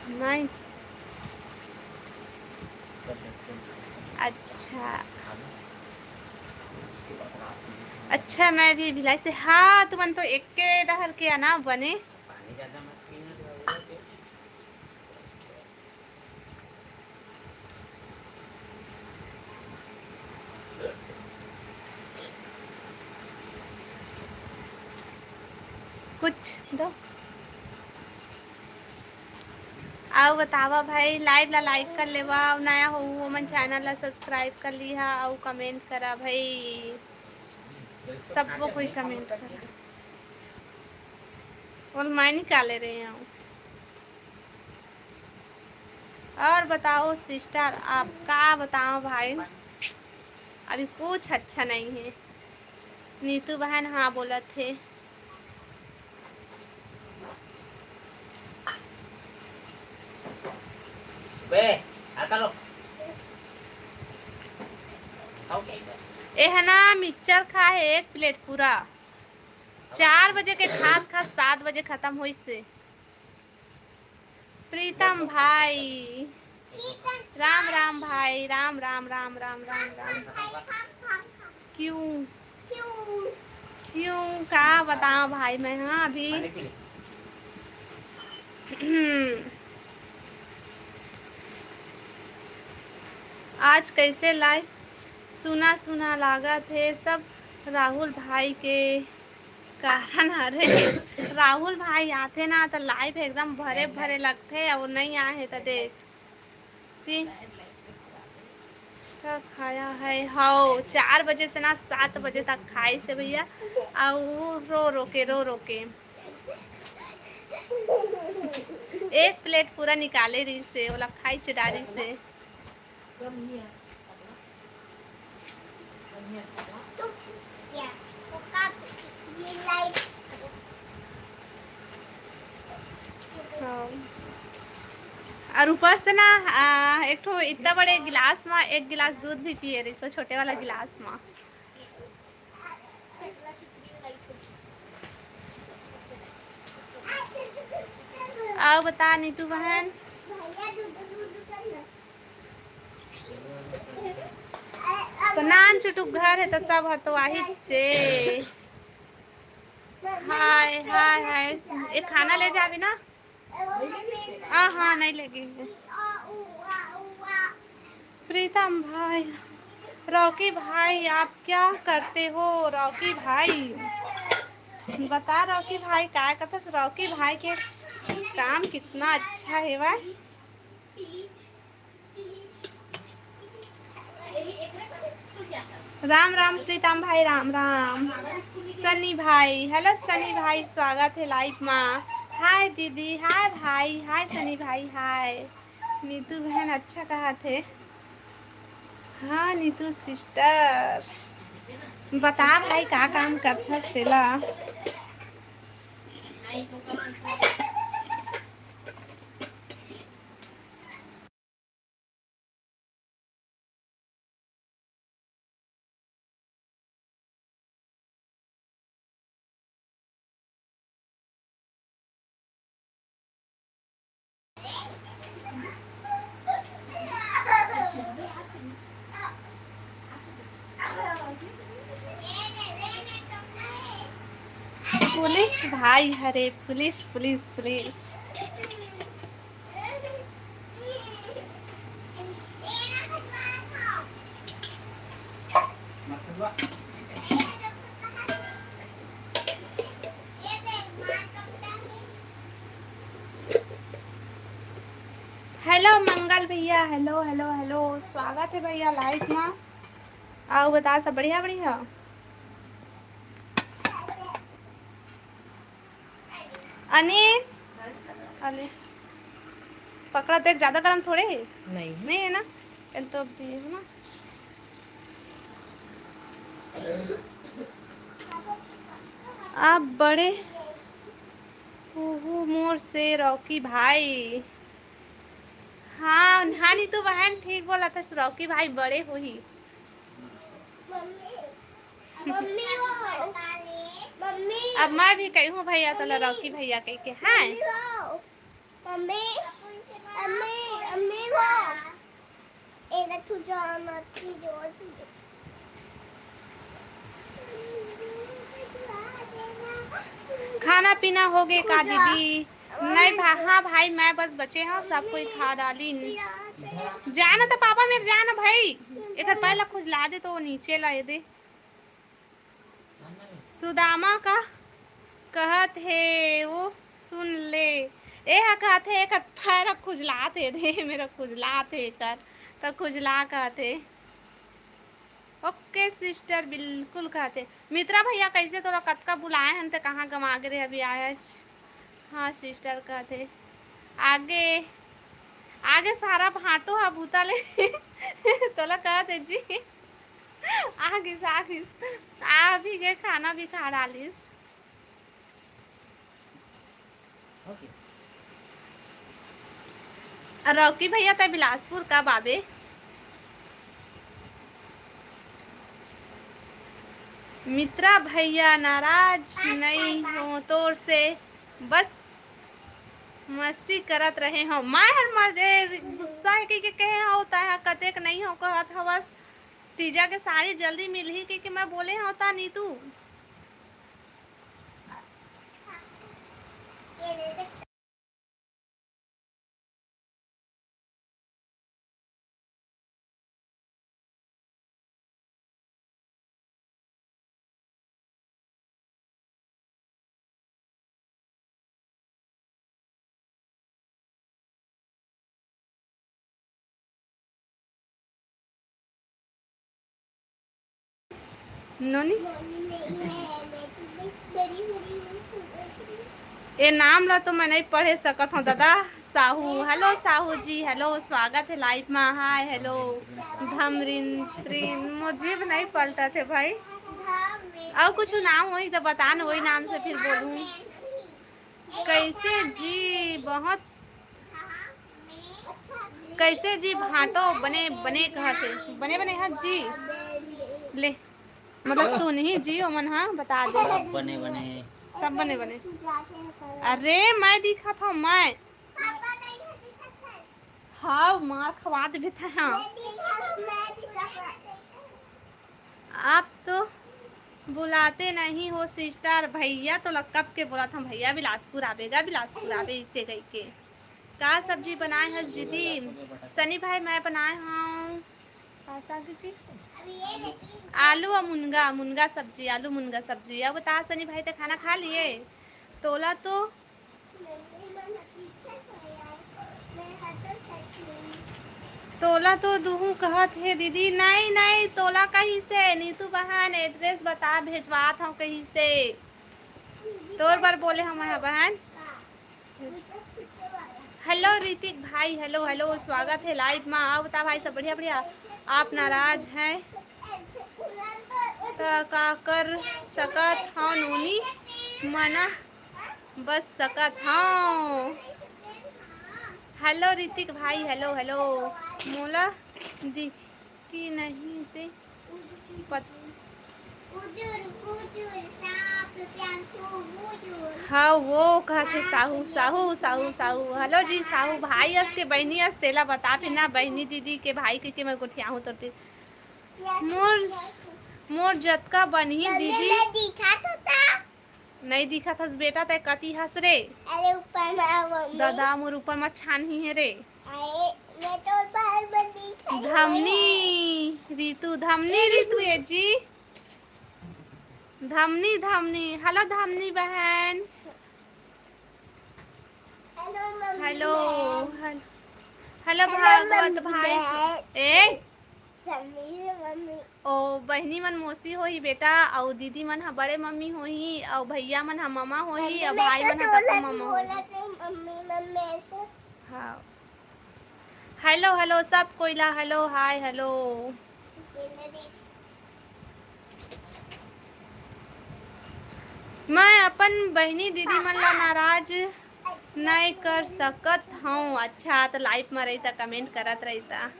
नाइस। अच्छा, अच्छा, मैं भी भिलाई से। हाँ, तुमन तो एके डहर के आना बने। कुछ दो। आओ बतावा भाई, लाइव ला लाइक कर लेवा, अउ नया हो वो मन चैनल ला सब्सक्राइब कर लिहा, अउ कमेंट करा भाई, सबको कोई कमेंट करा। और मैं निकाले रहे हूँ। और बताओ सिस्टर, आप का बताओ भाई, अभी कुछ अच्छा नहीं है। नीतू बहन हाँ बोलत हे। बे, आता लो। खाओ क्या इधर? ए है ना, मिक्सचर खा है एक प्लेट पूरा। चार बजे के खात खात सात बजे खत्म होइस हे। प्रीतम भाई, राम राम भाई, राम राम राम राम राम राम। क्यों? क्यों का बताओ भाई, मैं हाँ अभी आज कैसे लाइव सुना सुना लागत हे, सब राहुल भाई के कारण हरे। राहुल भाई आथे ना, त लाइव एकदम भरे भरे लगथे, अउ नहीं आहे त देख ती का खाया है। हौ, चार बजे से ना सात बजे तक खाइस हे भैया, अउ रो रो के, रो रो के। एक प्लेट पूरा निकाले रहिस हे, ओला खाई च डारिस हे। हाँ। और ऊपर से ना, आ, एक ठो इतना बड़े गिलास में एक गिलास दूध भी पिए रहिस, छोटे वाला गिलास में। अउ बता नीतू बहन। सनान चुटुक घर हे त सब ह तो आही चे। हाय, हाय, हाय। ए खाना ले जाबे ना? आ, हाँ, नहीं लगे। प्रीतम भाई, रॉकी भाई, आप क्या करते हो? रॉकी भाई, बता रॉकी भाई, काय करथस? रॉकी भाई के काम कितना अच्छा हे भाई। राम राम प्रीतम भाई, राम राम। सनी भाई, हेलो सनी भाई, स्वागत हे लाइव मा। हाय दीदी, हाय भाई, हाय सनी भाई, हाय। नीतू बहन अच्छा कहाथे। हाँ नीतू सिस्टर, बता भाई का काम करथस तेला। पुलिस भाई हरे, पुलिस, पुलिस, पुलिस। हेलो मंगल भैया, हेलो, हेलो, हेलो, स्वागत हे भैया लाइव मा। अउ बता, सब बढ़िया, बढ़िया? अनीस, अरे, पकड़ा देख, ज्यादा गरम थोड़े हे। नहीं। नहीं हे ना? कल तो अभी हे ना। आप बड़े होहू मोर से रॉकी भाई। हाँ, हाँ, नीतू बहन ठीक बोलथस, रॉकी भाई बड़े होही। मम्मी, मम्मी वो, मम्मी। अब मैं भी कही हूँ भैया, तोला रॉकी भैया कह के, हाँ। मम्मी वो, मम्मी, मम्मी, मम्मी वो। एला तू जाना की जोर से। खाना पीना हो गे का दीदी? नहीं भा-, हाँ भाई, मैं बस बचे हँव, सब कोई खा डालिन। जाना तो पापा मेरे, जाना भाई, एकर पैर ला खुजला दे तो वो नीचे ला दे। सुदामा का कहत हे वो सुन ले। ए हा कहत हे, एकर पैर खुजलात हे, दे मेरा खुजलात हे एकर, त खुजला कहत हे। ओके सिस्टर, बिल्कुल कहत हे। मित्रा भैया, कैसे तोला कतका बुलाए हन, ते कहाँ गमा गे रे, अभी आया। हाँ सिस्टर कहत हे। आगे, आगे सारा भांटो हा भूता ले तोला कहत हे जी। आगिस, आगिस। आ भी गे, खाना भी खा डालिस। रॉकी भैया, तै बिलासपुर कब आबे? मित्रा भैया, नाराज नहीं हो तोर से, बस मस्ती करत रहे हो। मैं हर मजे गुस्सा हे कहिके कहे हो, तै हा कतेक नहीं हो कहत हवस। तीजा के साड़ी जल्दी मिलही कहिके मैं बोले हो ता नीतू। नोनी? ए नाम ला तो मैं नहीं पढ़े सकत हूँ दादा। साहू, हेलो साहू जी, हेलो, स्वागत है लाइव मा। हाय, हेलो। धमरिन त्रिन, मोर जीभ नहीं पलटत है भाई। अउ कुछ नाम होही तो बता न, वही नाम से फिर बोलूँ। कैसे जी? बहुत कैसे जी? भांटो बने बने कहत हे। बने बने हा जी। ले, मतलब सुनही जी, ओमन हा बता दे। सब बने बने। सब बने बने। अरे मैं दिखत हूँ मैं। हाँ, मार खवा देबे त हाँ। आप तो बुलाते नहीं हो सिस्टर। भैया तो ल-, कब के बोलत हूँ, भैया बिलासपुर आबे गा, बिलासपुर आबे, इसे कहि के। का सब्जी बनाए हस दीदी? सनी भाई, मैं बनाए हूँ का साग जी? आलू और मुनगा, मुनगा सब्जी, आलू मुनगा सब्जी। अब बता सनी भाई, ते खाना खा लिए? तोला तो तोला तो दुहूँ कहत हे दीदी। नहीं, नहीं, तोला कहिसे? नीतू बहन, एड्रेस बता, भेजवात हूँ कहिसे। तोर बर बोले हूँ मैं, बहन। हेलो ऋतिक भाई, हेलो, हेलो, स्वागत है लाइव मा। आओ बता भाई, सब बढ़िया, बढ़िया। आप नाराज हैं त का कर सकत हव नोनी, मना बस सकत हव। हेलो ऋतिक भाई, हेलो, हेलो। मोला दिखी नहीं ते पत- हाँ, वो कहत हे साहू, साहू, साहू, साहू, साहू। हेलो जी, साहू भाई अस के बहिनी अस, तेला बता फिर ना, बहिनी दीदी के भाई के, के मैं गोठियाहूँ तोर तीर। मोर, मोर जतका बनही दीदी। नहीं दिखत हस बेटा, तै कति हस रे? अरे ऊपर मा वो नहीं। दादा मोर ऊपर मा छानही हे रे। अरे मैं तो ऊपर मा दिखाई धमनी रितु, धमनी रितु ए जी। धमनी, धमनी। हेलो धमनी बहन। हेलो मम्मी हेलो, बहन। हेल-, हेलो हेलो भागवत मम्मी भाई। बहन। ए? समीर मम्मी। ओ बहिनी मन मौसी होही बेटा, अउ दीदी मन ह बड़े मम्मी होही, अउ भैया मन ह ममा होही, मम्मी, अउ मैं भाई तो मन ह तो कका तोला ममा भी होही। बोलत हूँ, मम्मी, मम्मी ऐसे। हाँ। हेलो, हेलो, सब कोई ला हेलो, हाय, हेलो। मैं अपन बहिनी दीदी मन ला नाराज नई कर सकत हूँ। अच्छा, तो लाइव में रही त कमेंट करत रही त।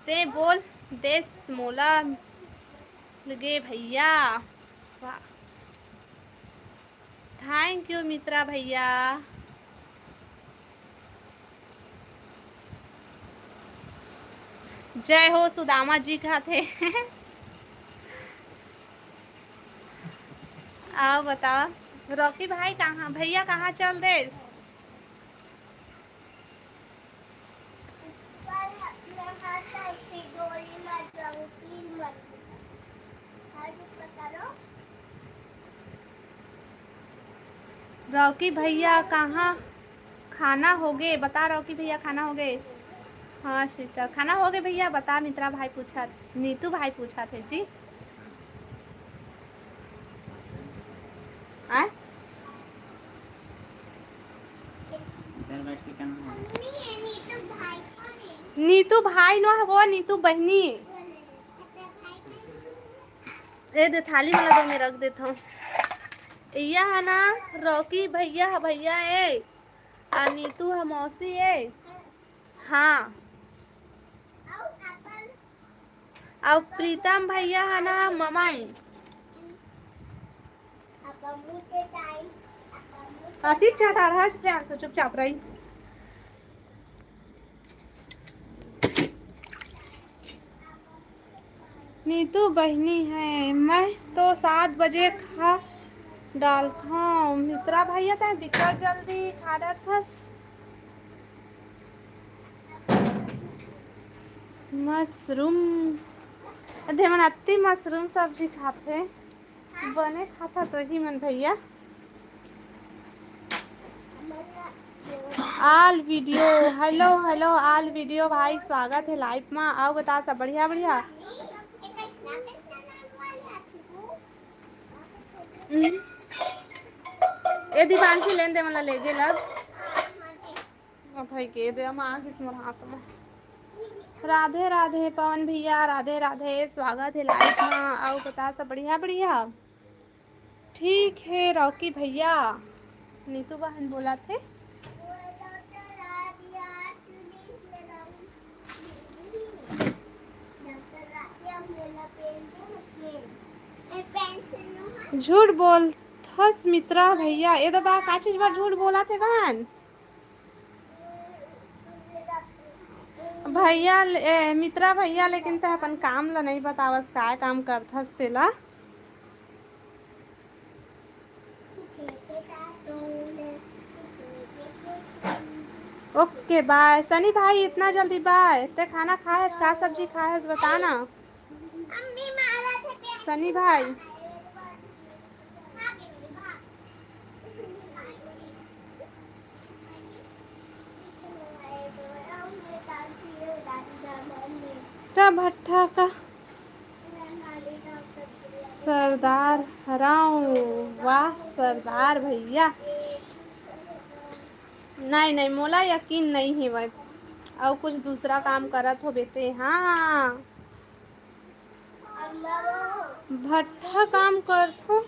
ते बोल देस मोला लगे भैया। वाह। Thank you मित्रा भैया। जय हो सुदामा जी कहत हे। आओ बताओ, रॉकी भाई कहाँ, भैया कहाँ चल देस? रॉकी भैया कहाँ खाना होगे? बता रॉकी भैया, खाना होगे? हाँ सिस्टर, खाना होगे भैया? बता, मित्रा भाई पूछत, नीतू भाई पूछत हे जी। आय? इधर बैठ के करना है। नीतू भाई नो हे वो, नीतू बहिनी। ए दे थाली वाला दो में रख देता हूँ। इया है ना, रॉकी भैया है भैया ए, आ नीतू है मौसी ए। हाँ। अउ प्रीतम भैया ह ना ममा ए। अति चटार हस प्रियांशु, चुपचाप रही। नीतू बहिनी है, मैं तो सात बजे खा डालथव। मित्रा भैया, तैं बिकट जल्दी खा डालथस। मशरूम, अधे मन अति मशरूम सब्जी खाथे, बने खाता तो ही मन भैया। All video, hello, hello, all video भाई, स्वागत है लाइव में। आओ बता सब बढ़िया, बढ़िया। ए दीपांशी, लेन दे, मला ले जे लब। अब भाई के दे, हम आ गिस मोर हाथ में। राधे राधे पवन भैया, राधे राधे, स्वागत हे लाइव में। अउ बता, सब बढ़िया बढ़िया? ठीक हे रॉकी भैया, नीतू बहन बोलत हे। झूठ बोलथस मित्रा भैया। ए दादा, का चीज बर झूठ बोलत हे बहन? भैया, ए, मित्रा भैया, लेकिन तैं अपन काम ल नइ बतावस, काय काम करथस तेला। ओके, बाय। सनी भाई, इतना जल्दी बाय? तैं खाना खाए हस, का सब्जी खाए हस, बता ना। सनी भाई। भट्ठा का सरदार हरंव। वाह सरदार भैया। नहीं, नहीं, मोला यकीन नहीं हे बस। अउ कुछ दूसरा काम करत होबे ते, हाँ। भट्ठा काम करथो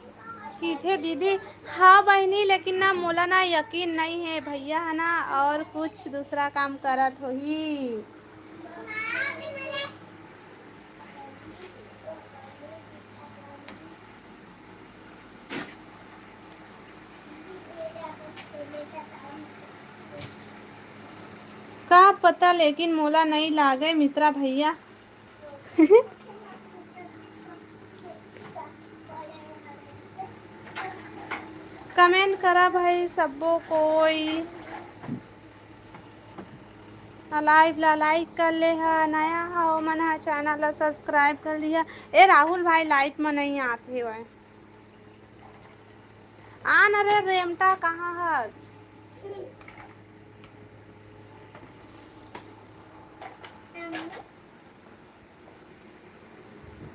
किथे दीदी। हाँ बहिनी, लेकिन ना मोला ना यकीन नहीं हे भैया, है ना, और कुछ दूसरा काम करत होही। का पता, लेकिन मोला नई लागे मित्रा भैया। कमेंट करा भाई सब्बो कोई। लाइव ला लाइक कर ले हा, नया हा ओमन हा चैनल ला सब्सक्राइब कर लिया। ए राहुल भाई लाइव में नहीं आते हुए। आन रे रेमटा, कहाँ हस?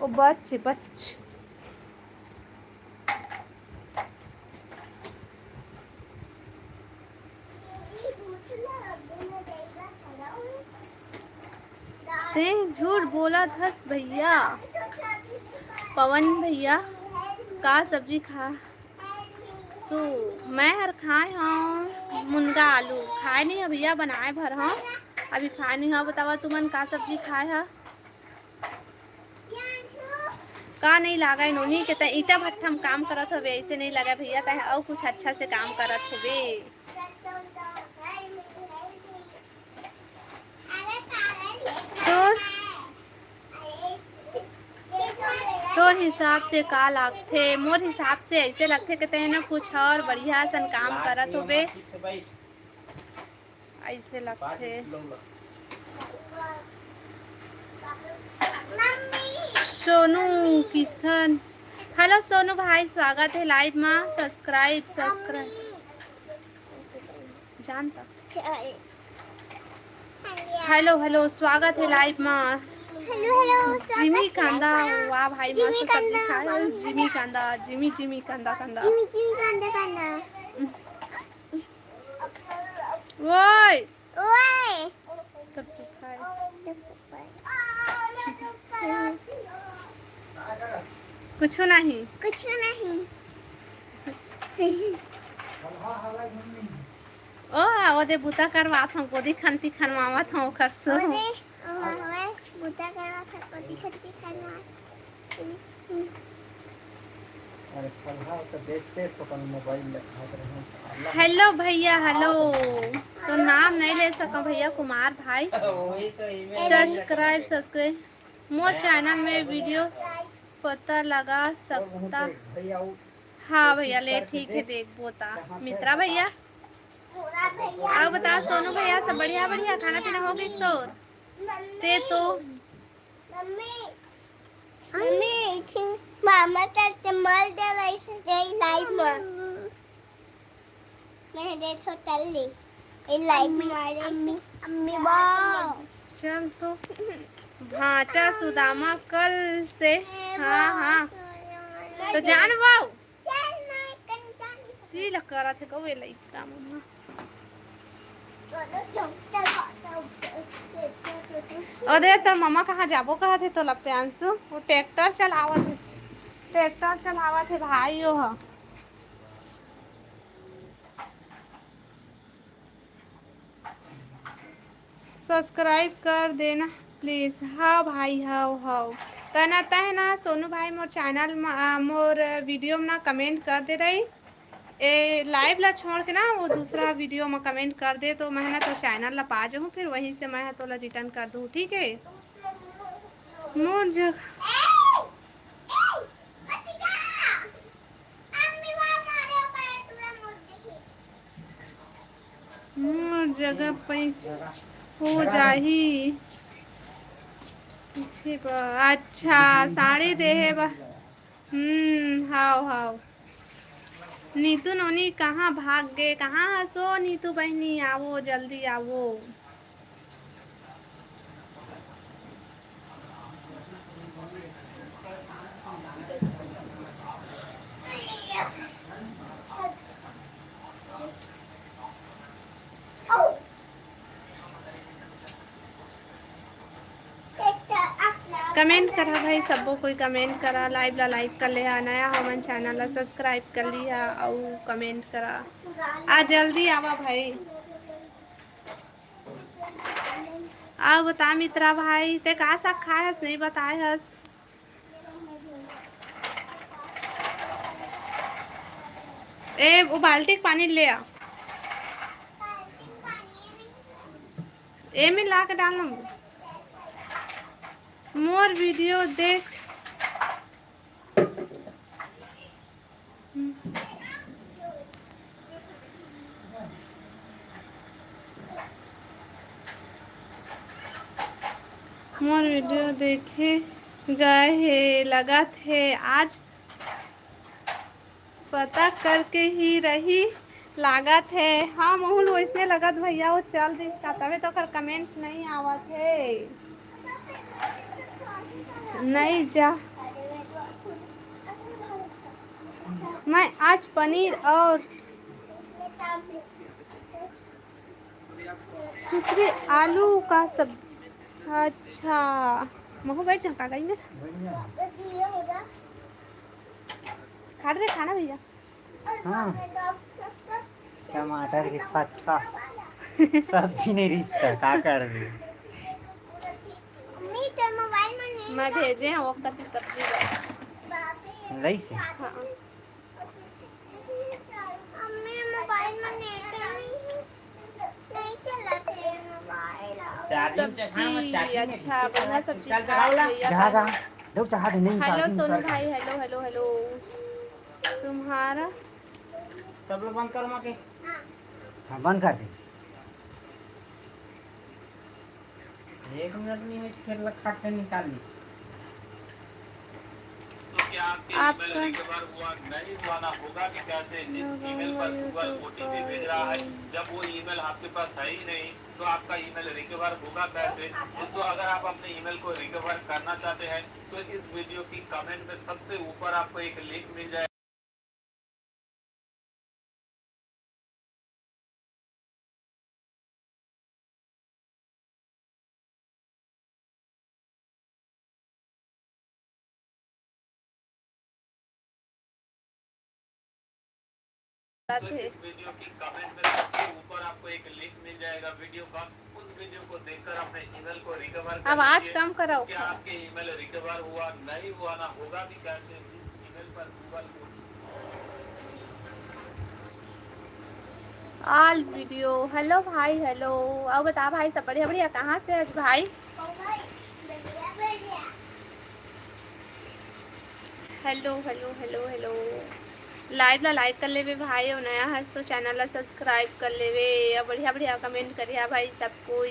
ओ बच, बच। तें झूठ बोलत हस भैया। पवन भैया, का सब्जी खा सो? मैं हर खाए हंव मुनगा आलू। खाए नहीं हंव भैया, बनाए भर हंव। अभी खाए नहीं हंव। बतावा तुमन का सब्जी खाए हा? का नहीं लागे नोनी के तैं ईटा भट्ठा में काम करत हवे, ऐसे नहीं लगे भैया, तैं अउ कुछ अच्छा से काम करत हवे। तोर, तोर हिसाब से का लागथे? मोर हिसाब से ऐसे लगथे कि तैं ना कुछ और बढ़िया असन काम करत होबे, ऐसे लगथे। सोनू किशन, हेलो सोनू भाई, स्वागत है लाइव में। सब्सक्राइब, सब्सक्राइब जानता। हेलो, हेलो, स्वागत है लाइव में। हेलो, हेलो, स्वागत जिमी है कांदा, लाइव में। वाह भाई, जिमी मस्त सब्जी कांदा, खाए। वाह। जिमी कांदा, जिमी, जिमी कांदा, कांदा। जिमी, जिमी कांदा, कांदा। ओए। ओए। तब तो खाए। तब तो खाए। कुछ नहीं। कुछ नहीं। ओ, ओदे बुता करवात हंव, गोदी खंती खनवावत हंव ओकर से। ओदे, ओ, ओए, बुता करवात हंव, गोदी खंती खनवावत। अरे, फलहा तो देखते तो अपन मोबाइल ले खात रहे। हेलो भैया, हेलो। तो नाम नहीं ले सका भैया, कुमार भाई। वही तो email सब्सक्राइब, सब्सक्राइब। मोर चैनल में वीडियो पता लगा सकता। हाँ भैया, ले ठीक है, देखबो ता। मित्रा भैया, अउ बता सोनू भैया, सब बढ़िया, बढ़िया? खाना पीना हो गइस तोर? ते तो मम्मी, मम्मी, इथे मामा तर ते मर दे रही से दे लाइव में। मैं देखो तल्ली। ए लाइव में अम्मी, अम्मी, अम्मी, वाह। चल तो। भांचा सुदामा कल से। हाँ, हाँ। तो जान वाओ। चल, मैं कहीं जाने जी लग करत हे कौवे लइका मन ह। ओ दे, तोर मम्मा कहाँ जाबो कहत हे तोला प्रियांशु? वो ट्रैक्टर चलावत हे, ट्रैक्टर चलावत हे भाई, ओ ह। सब्सक्राइब कर देना प्लीज। हाँ भाई, हव, हव। त ना, तह ना सोनू भाई मोर चैनल म, आ, मोर वीडियो म ना कमेंट कर दे रही। ए, लाइव ला छोड़ के ना वो दूसरा वीडियो म कमेंट कर दे, तो मैं ना तो चैनल ला पा जाऊँ, फिर वहीं से मैं तोला रिटर्न कर दूँ, ठीक है? मोर जग मोर जगह पैसा हो जाही। अच्छा, साड़ी देहे बा। हम्म, हाव, हाव। नीतू नोनी कहाँ भाग गे? कहाँ हसो नीतू बहिनी? आवो, जल्दी आवो। कमेंट करा भाई, सबो कोई कमेंट करा, लाइव ला लाइक कर ले हा, नया हो मन चैनल ला सब्सक्राइब कर ली हा, अउ कमेंट करा। आ जल्दी आवा भाई। अउ बता मित्रा भाई, ते का साग खाए हस, नहीं बताए हस? ए, वो बाल्टी के पानी ले आ। ए में ला के डालना। मोर वीडियो देख। मोर वीडियो देखे गए हे, लगत हे आज पता करके ही रही, लागत हे। हाँ, मोहन वैसे लगत भैया, वो चल दिस का, तबे तो ओकर कमेंट नहीं आवत हे। नहीं जा, मैं आज पनीर और कुकरी आलू का सब। अच्छा, महू बैठ जा का गई में। खा रे खाना भैया। हाँ, टमाटर के पत्ता। सब्जी नहीं रिश्ता, का कर रही? मैं भेजे हैं वो कति सब्जी बर। लई से? हाँ। मम्मी, मोबाइल में नेट नहीं, नहीं चलत हे मोबाइल। चार्जिंग सब्जी, अच्छा, बढ़िया सब्जी खास भैया का। हेलो सोनू भाई, हेलो, हेलो, हेलो। तुम्हारा सब लोग बंद कर माँ के। हाँ, बंद कर दे। एक मिनट नहीं हुई, फिर लखा के निकाल ली। तो क्या आपके ईमेल आपका रिकवर हुआ, नहीं हुआ ना होगा कि कैसे? जिस ईमेल पर Google ओटीपी भेज रहा है, जब वो ईमेल आपके पास है ही नहीं, तो आपका ईमेल रिकवर होगा कैसे? दोस्तों, अगर आप अपने ईमेल को रिकवर करना चाहते हैं, तो इस वीडियो की कमेंट में सबसे ऊपर आपको एक लिंक मिल जाएगा। तो इस वीडियो की कमेंट में सबसे ऊपर आपको एक लिंक मिल जाएगा वीडियो का। उस वीडियो को देखकर अपने ईमेल को रिकवर कर लीजिए। आवाज कम करो। क्या आपके ईमेल रिकवर हुआ, नहीं हुआ ना होगा भी कैसे? जिस ईमेल पर Google को ऑल वीडियो। हेलो भाई, हेलो। अउ बता भाई, सब बढ़िया, बढ़िया? कहाँ से हस भाई? Hello, hello, hello, hello. Live ला लाइक कर लेबे भाई, अउ नया हस तो चैनल ला सब्सक्राइब कर लेबे, अउ बढ़िया, बढ़िया कमेंट करिहा भाई सब कोई।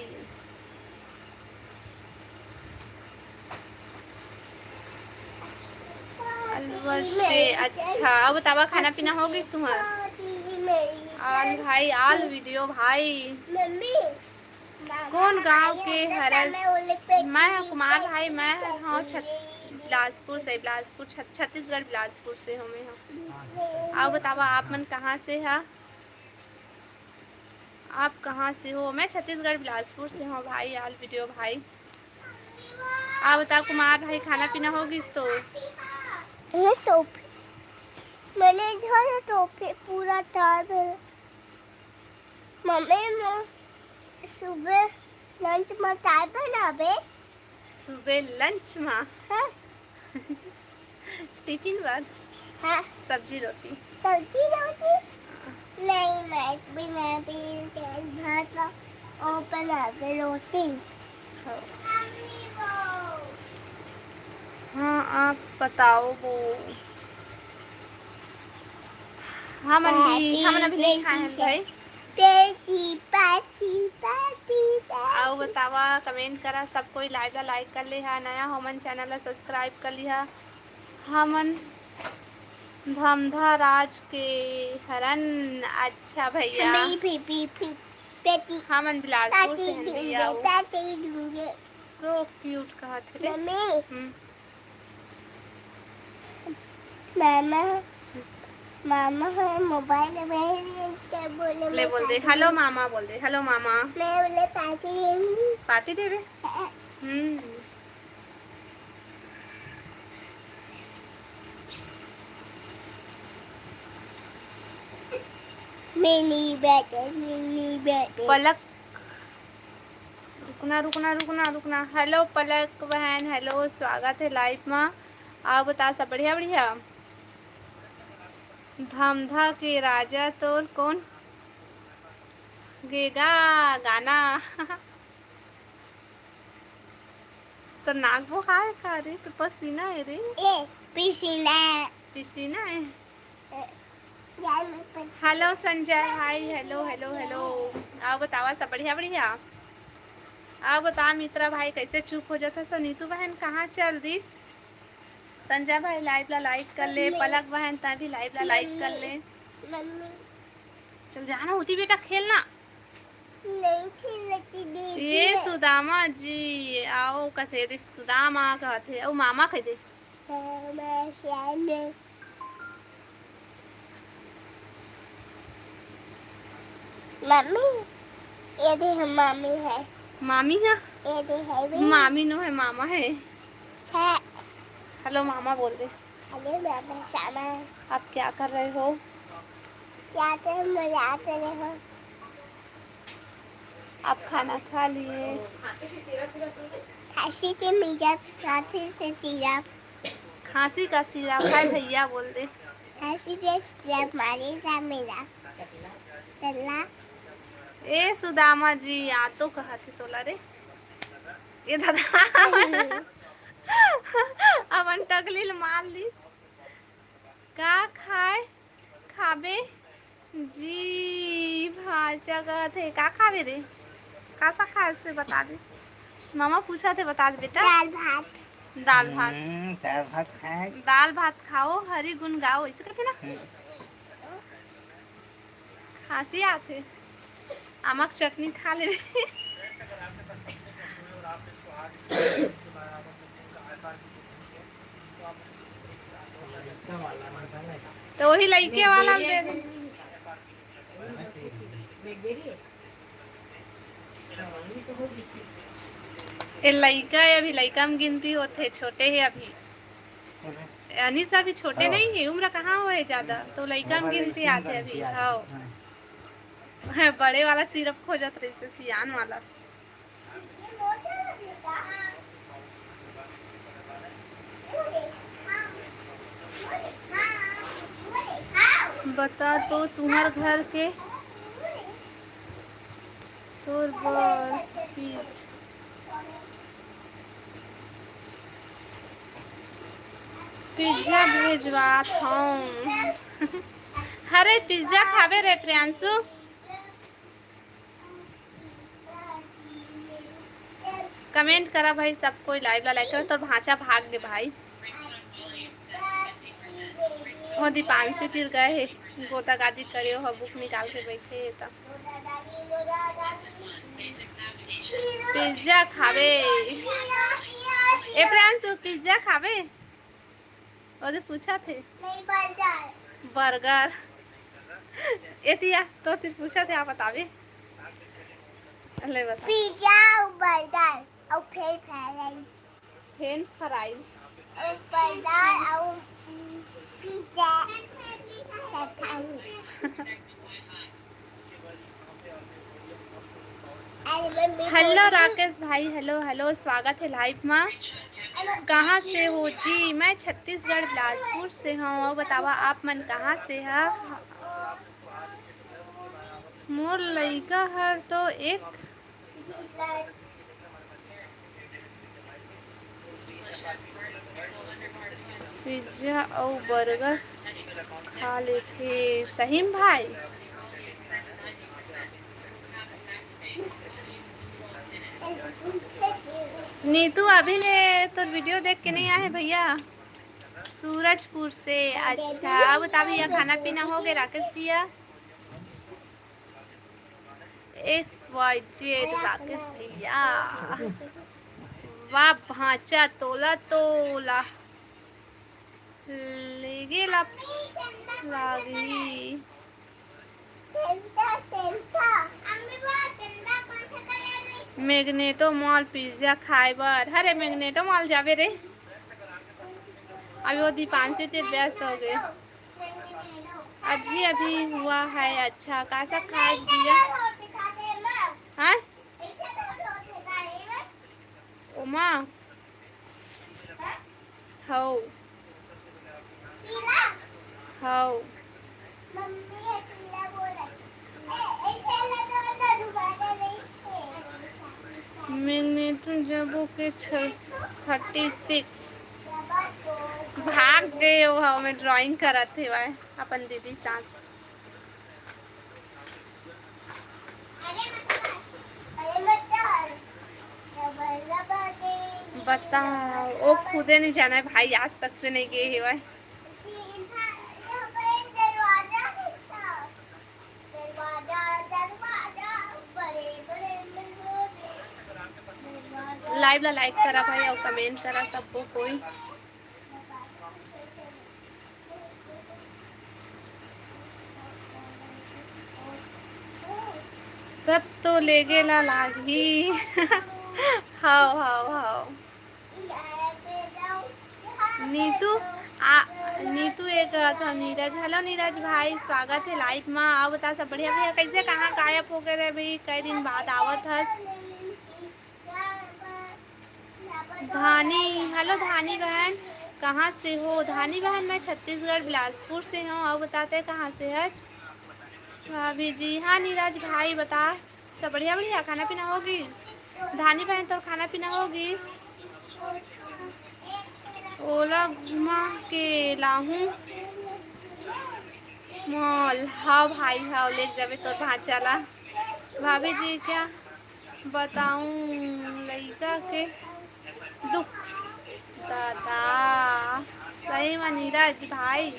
अलवर से। अच्छा, अब बतावा, खाना पीना हो गिस तुम्हार? आल भाई, आल वीडियो भाई। कौन गांव के हरस? मैं ह कुमार भाई, मैं ह, हाँ, छत-, बिलासपुर से, बिलासपुर, छत-, छत्तीसगढ़, बिलासपुर से हो मैं ह। अउ बतावा, आप मन कहाँ से ह? आप कहाँ से हो? मैं छत्तीसगढ़, बिलासपुर से हूँ भाई, all video भाई। अउ बता कुमार भाई, खाना पीना हो गिस तो? मैं तो, मैंने इधर तो फिर पूरा टाइम है। मम्मी, मैं सुबह lunch में काय बनाबे? सुबह lunch में? हाँ। Tiffin बर? हाँ। सब्जी रोटी। सब्जी रोटी? हाँ। नहीं, मैं बनाबे दाल भात, वो बनाबे रोटी। हाँ। हाँ, आप बताओ वो। हमन भी, हमन अभी नहीं खाए हन भाई। पेटी, पाटी, पाटी, पाटी। अउ बतावा, comment करा, सब कोई live ला like कर ले हा, नया हो मन channel ला subscribe कर लिहा। हमन धमधा राज के हरन। अच्छा भैया। हमें भी, भी, भी, पेटी। हमन बिलासपुर से हन भैया। पेटी दूंगे। So cute कहत हे रे। मम्मी। हम्म। मामा, मामा है, mobile में है, क्या बोले, ले मैं बोल दे, party hello दूँ। मामा बोल दे, hello मामा। मैं बोले party देंगी। Party देबे? हाँ। हम्म। मिनी बैठे, मिनी बैठे। पलक रुकना, रुकना, रुकना, रुकना। Hello पलक बहन, hello, स्वागत है live मा। अउ बता, सब बढ़िया, बढ़िया? धमधा के राजा तोर कोन गे गा गाना? तो नाक बोहाय का रे? तो पसीना है रे। ए, पसीना। पसीना है। Hello संजय भाई, hello, hello, hello। अउ बतावा, सब बढ़िया, बढ़िया? अउ बता मित्रा भाई, कैसे चुप हो जाता? सो नीतू बहन कहाँ चल दिस? संजय भाई live ला like कर ले, मम्मी। पलक बहन तैं भी live ला like कर ले। मम्मी। चल जाना होती बेटा, खेलना। नहीं खेलती दीदी। ये सुदामा जी, आओ कथे दे, सुदामा कहथे, ओ मामा कह दे। हाँ, मैं श्याम। मम्मी, ये दे हम मामी है। मामी है? ये दे है भी। मामी नो है, मामा है। है। Hello मामा बोल दे। Hello मामा, श्यामा। आप क्या कर रहे हो? क्या कर, मजा कर रहे हो? आप खाना खा लिए? खांसी के मिर्च, खांसी के सिरप। खांसी का सिरप है भैया, बोल दे। खांसी के सिरप मारे का मेरा। चलना। ए सुदामा जी, आ तो कहा थे तोला रे। ए दादा। अपन टकली ल मार लिस। का खाए? खाबे जी, भांचा कहत हे, का खाबे रे? का सा खाए से बता दे। मामा पूछत हे, बता दे बेटा। दाल भात। दाल भात। हम्म, दाल भात खाए। दाल भात खाओ, हरि गुण गाओ, ऐसे करके ना। हम्म। खांसी आथे, आमक चटनी खा लेबे। तो वही लइके वाला दे दे। ए लइका हे, अभी लइका में गिनती होथे, छोटे हे अभी। अनिस अभी छोटे नहीं हे, उम्र कहाँ होए ज्यादा, तो लइका में गिनती आथे अभी। हाँ। हाँ, बड़े वाला सिरप खोजत रहिस हे, सियान वाला। बता तो तुम्हर घर के तोर बर पीज-, pizza भेजवात हौं। अरे pizza खाबे रे प्रियांशु? Comment करा भाई, सब कोई live ला like करा। तोर भांचा भाग गे भाई, वो दीपांशी तीर गए हे, गोता गादी करे हो, बुक निकाल के बैठे हे त। Pizza खाबे। ए फ्रेंड्स, वो पिज्जा खाबे? ओदे पूछा थे। नहीं, बर्गर। बर्गर। एतिया तो फिर पूछा थे, आप बताबे। ले बता। पिज्जा और बर्गर और फ्रेंच फ्राइज। French fries. और बर्गर और, उम, पिज्जा। सब खाऊंगी। हेलो राकेश भाई, हेलो हेलो, स्वागत है लाइव मा। कहाँ से हो जी? मैं छत्तीसगढ़ बिलासपुर से हूँ। और बतावा, आप मन कहाँ से हा? मोर लइका हर तो एक पिज्जा अउ बर्गर खा लेथे। सही में भाई? नीतू, अभी ले तोर वीडियो देख के नहीं आए भैया। सूरजपुर से। अच्छा, अब बता भैया, खाना पीना हो गए राकेश भैया? एक्स वाई जेड राकेश भैया। वाह भांचा, तोला तोला लेगे ला लागही। मैग्नेटो मॉल पिज्जा खाए बर। अरे, मैग्नेटो मॉल जाबे रे। अभी वो दीपांशी तेर व्यस्त हो गए। अभी अभी हुआ है। अच्छा, का सब खाए भैया? हाँ? ओमा? हौ। हौ। मैग्नेटो जबो के छ-, थर्टी सिक्स। भाग गए वो, हौ, मैं ड्राइंग करत हे भाई अपन दीदी साथ। बताओ, वो खुदे नहीं जाना है भाई, आज तक से नहीं गए हेवय। लाइव ला लाइक करा भाई, और कमेंट करा सबको कोई। तब तो लेगे ला लागही। हाव, हाव, हाव। नीतू, आ, नीतू एक था नीरज। हेलो नीरज भाई, स्वागत है लाइव मा। आओ बता सब बढ़िया भैया, कैसे कहाँ गायब हो गए रहे भाई, कई दिन बाद आवत हस। धानी, हेलो धानी बहन, कहाँ से हो? धानी बहन, मैं छत्तीसगढ़ बिलासपुर से हूँ। और बताते कहाँ से हच? भाभी जी, हाँ नीरज भाई बता, सब बढ़िया बढ़िया, खाना पीना हो गिस? धानी बहन, तोर खाना पीना हो गिस? ओला घुमा के लाहूं मॉल। हाव भाई, हाव, लेके जाबे तोर भांचा ला। भाभी जी, क्या बताऊं लइका के दुख। दादा, सही में नीरज भाई,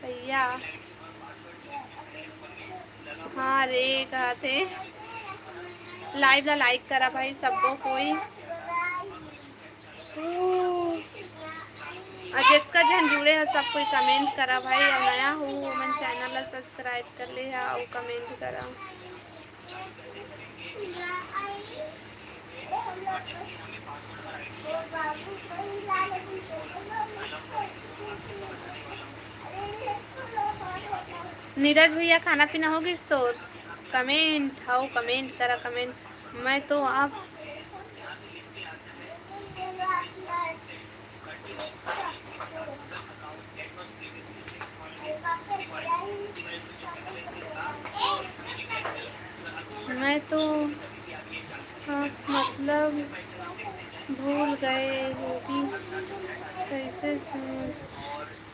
भैया। हाँ रे, कहत हे लाइव ला लाइक करा भाई, सबो कोई। अउ जतका झन जुड़े ह, सब कोई कमेंट करा भाई, अउ नया हो, ओमन चैनल ला सब्सक्राइब कर ले हा अउ कमेंट करा। नीरज भैया, खाना पीना हो गिस तोर? कमेंट, हाउ, कमेंट करा, कमेंट। मैं तो आप मैं तो, हाँ, मतलब, भूल गए होगी, कैसे समझ?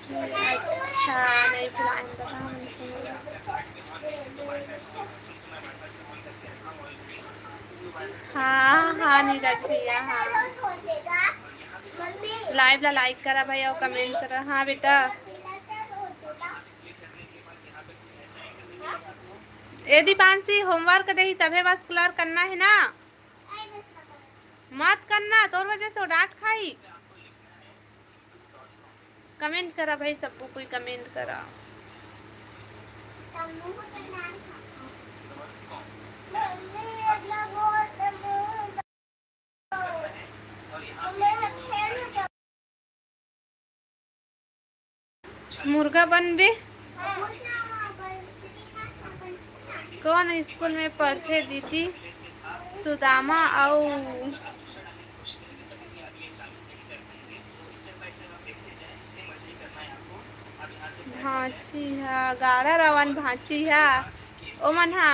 अच्छा, नहीं भुलाएंगे, हाँ, नहीं भुलाएंगे। हाँ, हाँ, नीरज भैया, हाँ। लाइव ला लाइक करा भाई अउ कमेंट करा। हाँ बेटा। ए दीपांशी, होमवर्क देही तभे बस क्लियर करना है ना। मत करना, तोर वजह से वो डांट खाई। कमेंट करा भाई, सबको कोई कमेंट करा। मुर्गा बनबे। कौन स्कूल में पढ़थे दीदी? सुदामा अउ भांची हा, गाड़ा रवन भांची हा। ओमन हा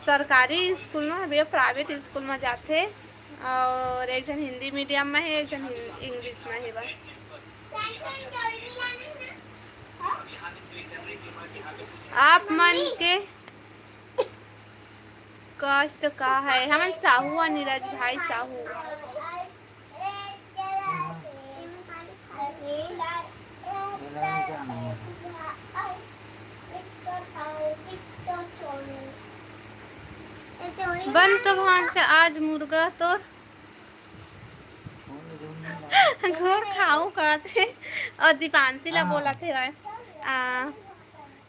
सरकारी स्कूल में हवे, प्राइवेट स्कूल में जाथे, और एक झन हिंदी मीडियम में हे, एक झन हिं-, इंग्लिश में हे बस। आप मन के कष्ट का है? हमन साहू आ नीरज भाई साहू। बन तो भांचा आज मुर्गा तोर। घोर खाऊ कहत हे। और दीपांशी ला बोलत हे भाई। आ,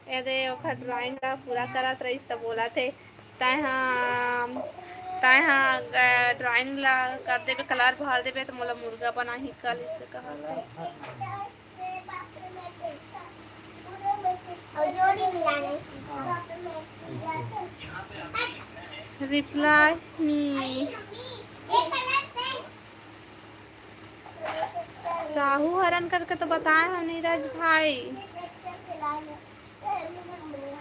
एदे ओखर ड्राइंग ला पूरा करत रहिस त बोलत हे, "तैं हा, तैं हा, अ, ड्राइंग ला कर देबे, कलर भर देबे त मोला मुर्गा बनाही कल," इसे कहत हे। Reply me. साहू हरन करके तो बताए हो नीरज भाई।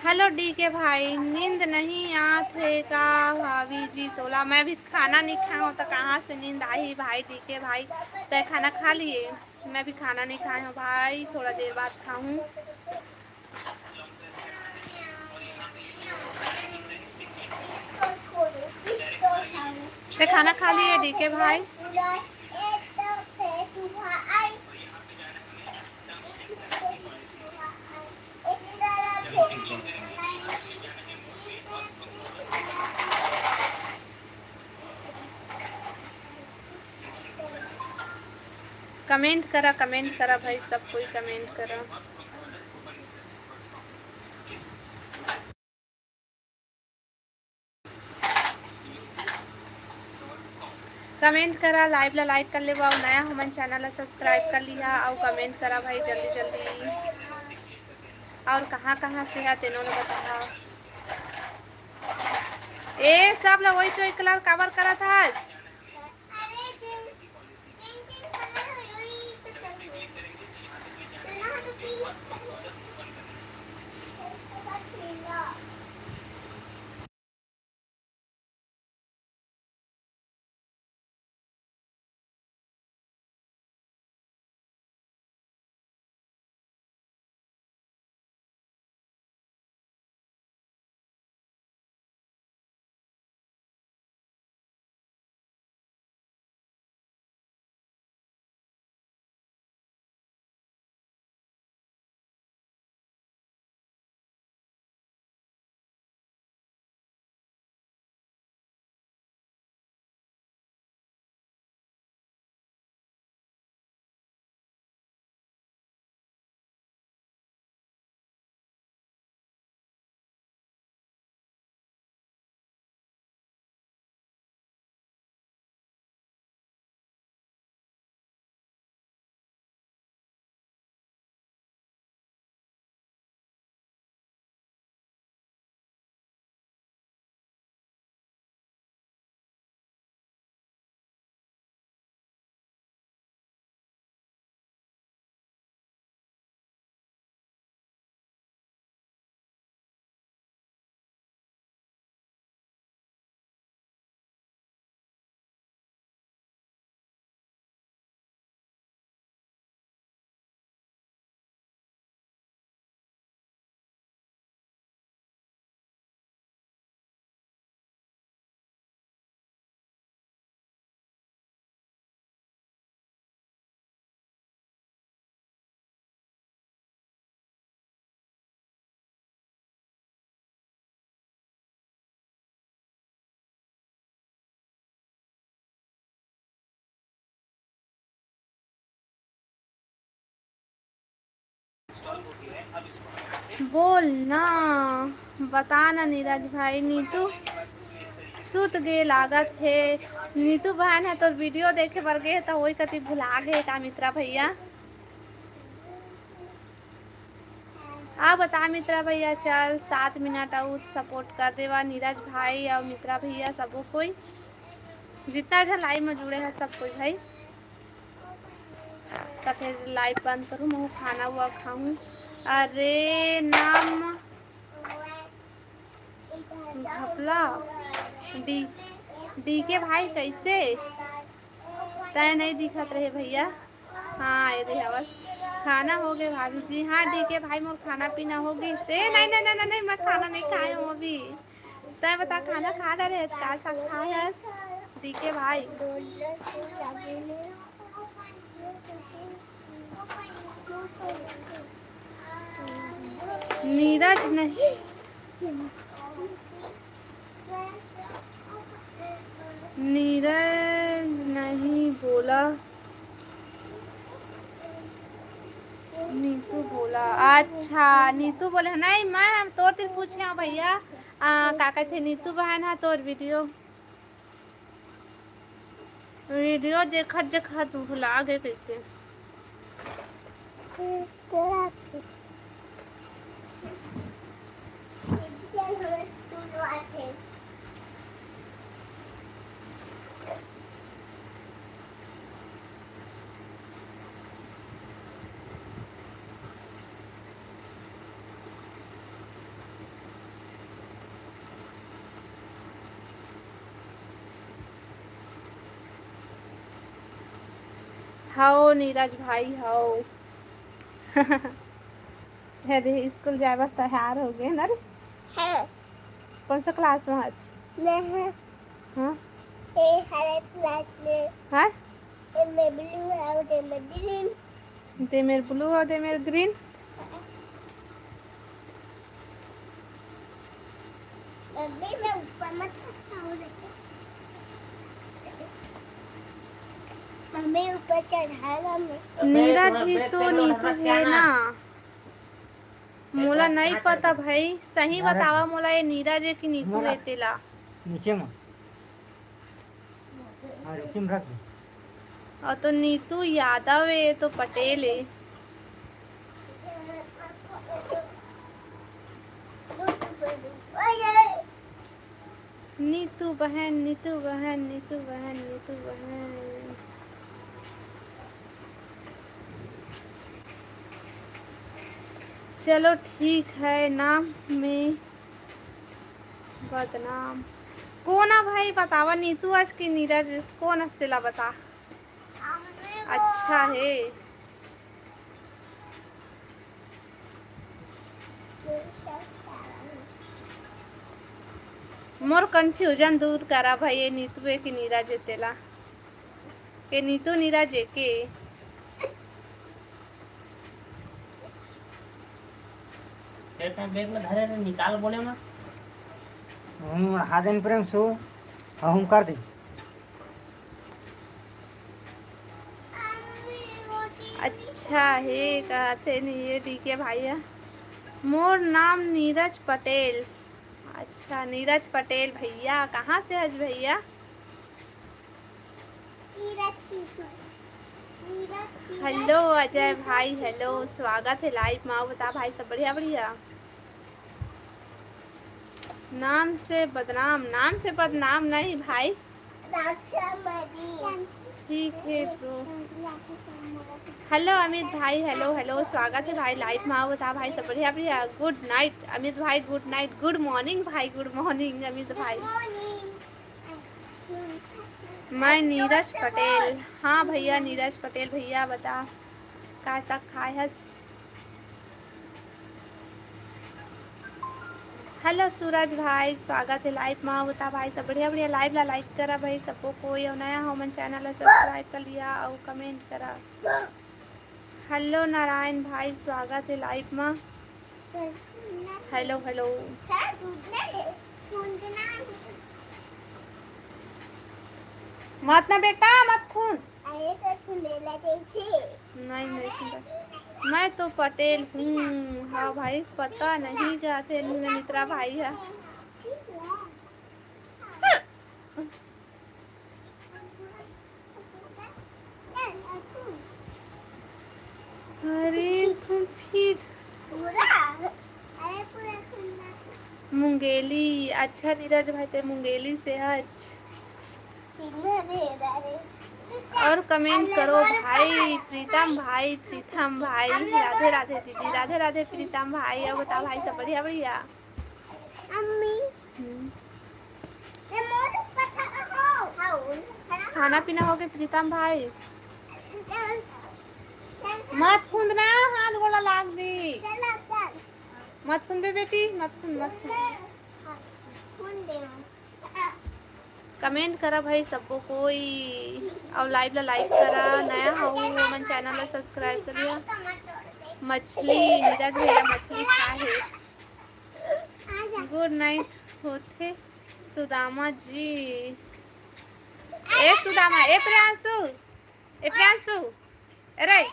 हेलो डीके भाई, नींद नहीं आत हे का भाभी जी तोला? मैं भी खाना नहीं खाए हूँ तो कहाँ से नींद आही भाई डीके भाई? तय खाना खा लिए? मैं भी खाना नहीं खाए हूँ भाई, थोड़ा देर बाद खाऊँ। ते खाना खा लिए डीके भाई? कमेंट करा, कमेंट करा भाई, सब कोई कमेंट करा। कमेंट करा, लाइव ला लाइक कर लेवा, अउ नया हमन चैनल ला सब्सक्राइब कर लिहा, अउ कमेंट करा भाई जल्दी जल्दी। और कहाँ कहाँ से हा तेनो ला बताहा। ए सब ला वही चोई कलर काबर करत हस? बोल ना, बता ना नीरज भाई, नीतू सुत गे लागत हे। नीतू बहन ह तोर वीडियो देखे बर गे हे, त ओई कति भुला गे हे का मित्रा भैया? आ बता मित्रा भैया, चल सात मिनट अउ सपोर्ट कर देवा नीरज भाई अउ मित्रा भैया, सबो कोई जितना झन लाइव में जुड़े हे सब कोई भाई। त फिर लाइव बंद करूँ, मैं खाना हुआ खाऊँ। अरे नाम घपला डी, डी के भाई कैसे? तय नहीं दिखत रहे भैया। हाँ, ये दे हवस। खाना हो गए भाभी जी। हाँ, डी के भाई, मोर खाना पीना हो गई से। नहीं, नहीं, नहीं, नहीं, नहीं, मैं खाना नहीं खाए हूँ अभी। तय बता, खाना खा डारे आज, का साग खाए हस? डी के भाई। नीरज नहीं, नीरज नहीं बोला, नीतू बोला। अच्छा, नीतू बोले, नहीं, मैं हम तोर दिल पूछे हूँ भैया। आ, का कहते, नीतू बहन है तोर वीडियो, वीडियो देखत देखत भुला गे कहिके। हव नीरज भाई, हव। हे दे, स्कूल जाए बर तैयार हो गए ना रे? हाँ। कौन सा क्लास में आज? मैं हूँ। हाँ? ए हरे क्लास में। हाँ? ए में ब्लू है और ए में ग्रीन। दे मेर ब्लू और दे मेर ग्रीन। अबे मैं ऊपर मत चढ़ता हूँ, देखो। मम्मी ऊपर चढ़ाएगा मैं। नीरज ही तो नीतू है ना। मोला नहीं पता भाई, सही बतावा मोला, ये नीरज है कि नीतू है तेला। नीचे में। हाँ, नीचे में रख दे। और तो नीतू यादव है, ये तो पटेल है। नीतू बहन, नीतू बहन, नीतू बहन, नीतू बहन। चलो ठीक है, नाम में बदनाम। कोन आ भाई बतावा, नीतू अस कि नीरज अस, कोन अस तेला बता। अच्छा हे। मोर confusion दूर करा भाई, ये नीतू हे कि नीरज हे तेला। के नीतू नीरज हे के? फेर तैं bag में धरे रहे, निकाल बोले मत। हूँ, हाथ देन प्रेम सो, हाँ, हूँ कर दे। अच्छा हे, कहते नहीं ये डीके भाई हे। मोर नाम नीरज पटेल। अच्छा, नीरज पटेल भैया, कहाँ से हस भैया? हेलो अजय भाई, हेलो, स्वागत हे live मा। अउ बता भाई, सब बढ़िया बढ़िया? नाम से बदनाम, नाम से बदनाम नहीं भाई। ठीक हे bro। हेलो अमित भाई, हेलो हेलो, स्वागत हे भाई live मा। अउ बता भाई, सब बढ़िया बढ़िया? Good night अमित भाई, good night, good morning भाई, good morning अमित भाई। मैं नीरज पटेल। हाँ भैया, नीरज पटेल भैया, बता का साग खाए हस? हेलो सूरज भाई, स्वागत हे live मा। अउ बता भाई, सब बढ़िया बढ़िया? Live ला like करा भाई सबो कोई, अउ नया हो मन channel ला subscribe कर लिया अउ comment करा। हेलो नारायण भाई, स्वागत हे live मा। Hello hello. मत ना बेटा, मत खून। अरे तो सुनेला जैसे। नहीं, नहीं सुनता। मैं तो पटेल हूँ। हाँ भाई, पता नहीं जाते मित्रा भाई है। अरे तो फिर मुंगेली। अच्छा नीरज भाई, ते मुंगेली से हच। और कमेंट करो भाई, प्रीतम भाई, प्रीतम भाई। राधे राधे दीदी, राधे राधे प्रीतम भाई। और बताओ भाई, सब बढ़िया? बढ़िया। हम्म। खाना पीना हो गए प्रीतम भाई? मत कूद ना, हाथ गोड़ा लाग दी। मत कूद बे बेटी, मत कूद, मत कूद। कमेंट करा भाई सबो कोई, और लाइव ला लाइक करा, नया हो मन चैनल ला सब्सक्राइब कर लिया। मछली, नीरज भैया मछली खा है। गुड नाइट होथे सुदामा जी। ए सुदामा, ए प्रियांशु, ए प्रियांशु, अरे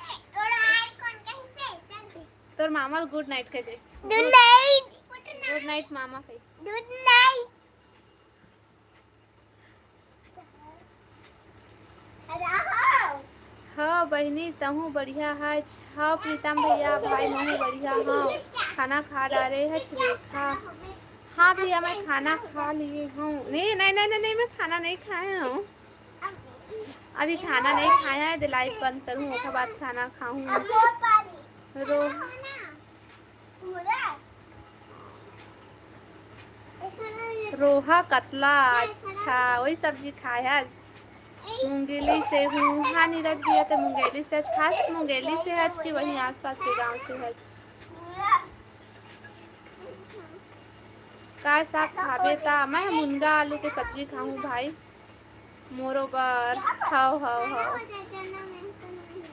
तोर मामा ल गुड नाइट कह दे। गुड नाइट। गुड नाइट मामा कह। गुड नाइट। हाँ बहिनी, तहूँ बढ़िया हच। हाँ प्रीतम भैया, भाई महूँ बढ़िया हूँ। खाना खा डारे हच रेखा। हाँ भैया, मैं खाना खा लिए हूँ। नहीं, नहीं, नहीं, नहीं, नहीं, मैं खाना नहीं खाया हूँ। अभी खाना नहीं खाया है, तो लाइव बंद करूँ, ओकर बाद खाना खाऊँ। रो रोहा कतला, अच्छा, वही सब्जी खाए हस। मुंगेली से हूँ। हाँ नीरज भैया, ते मुंगेली से हच, खास मुंगेली से हच कि वहीं आसपास के गांव से हच। का साग खाबे ता? मैं मुनगा आलू के सब्जी खाहूँ भाई। मोरो बर। हव, हव, हव।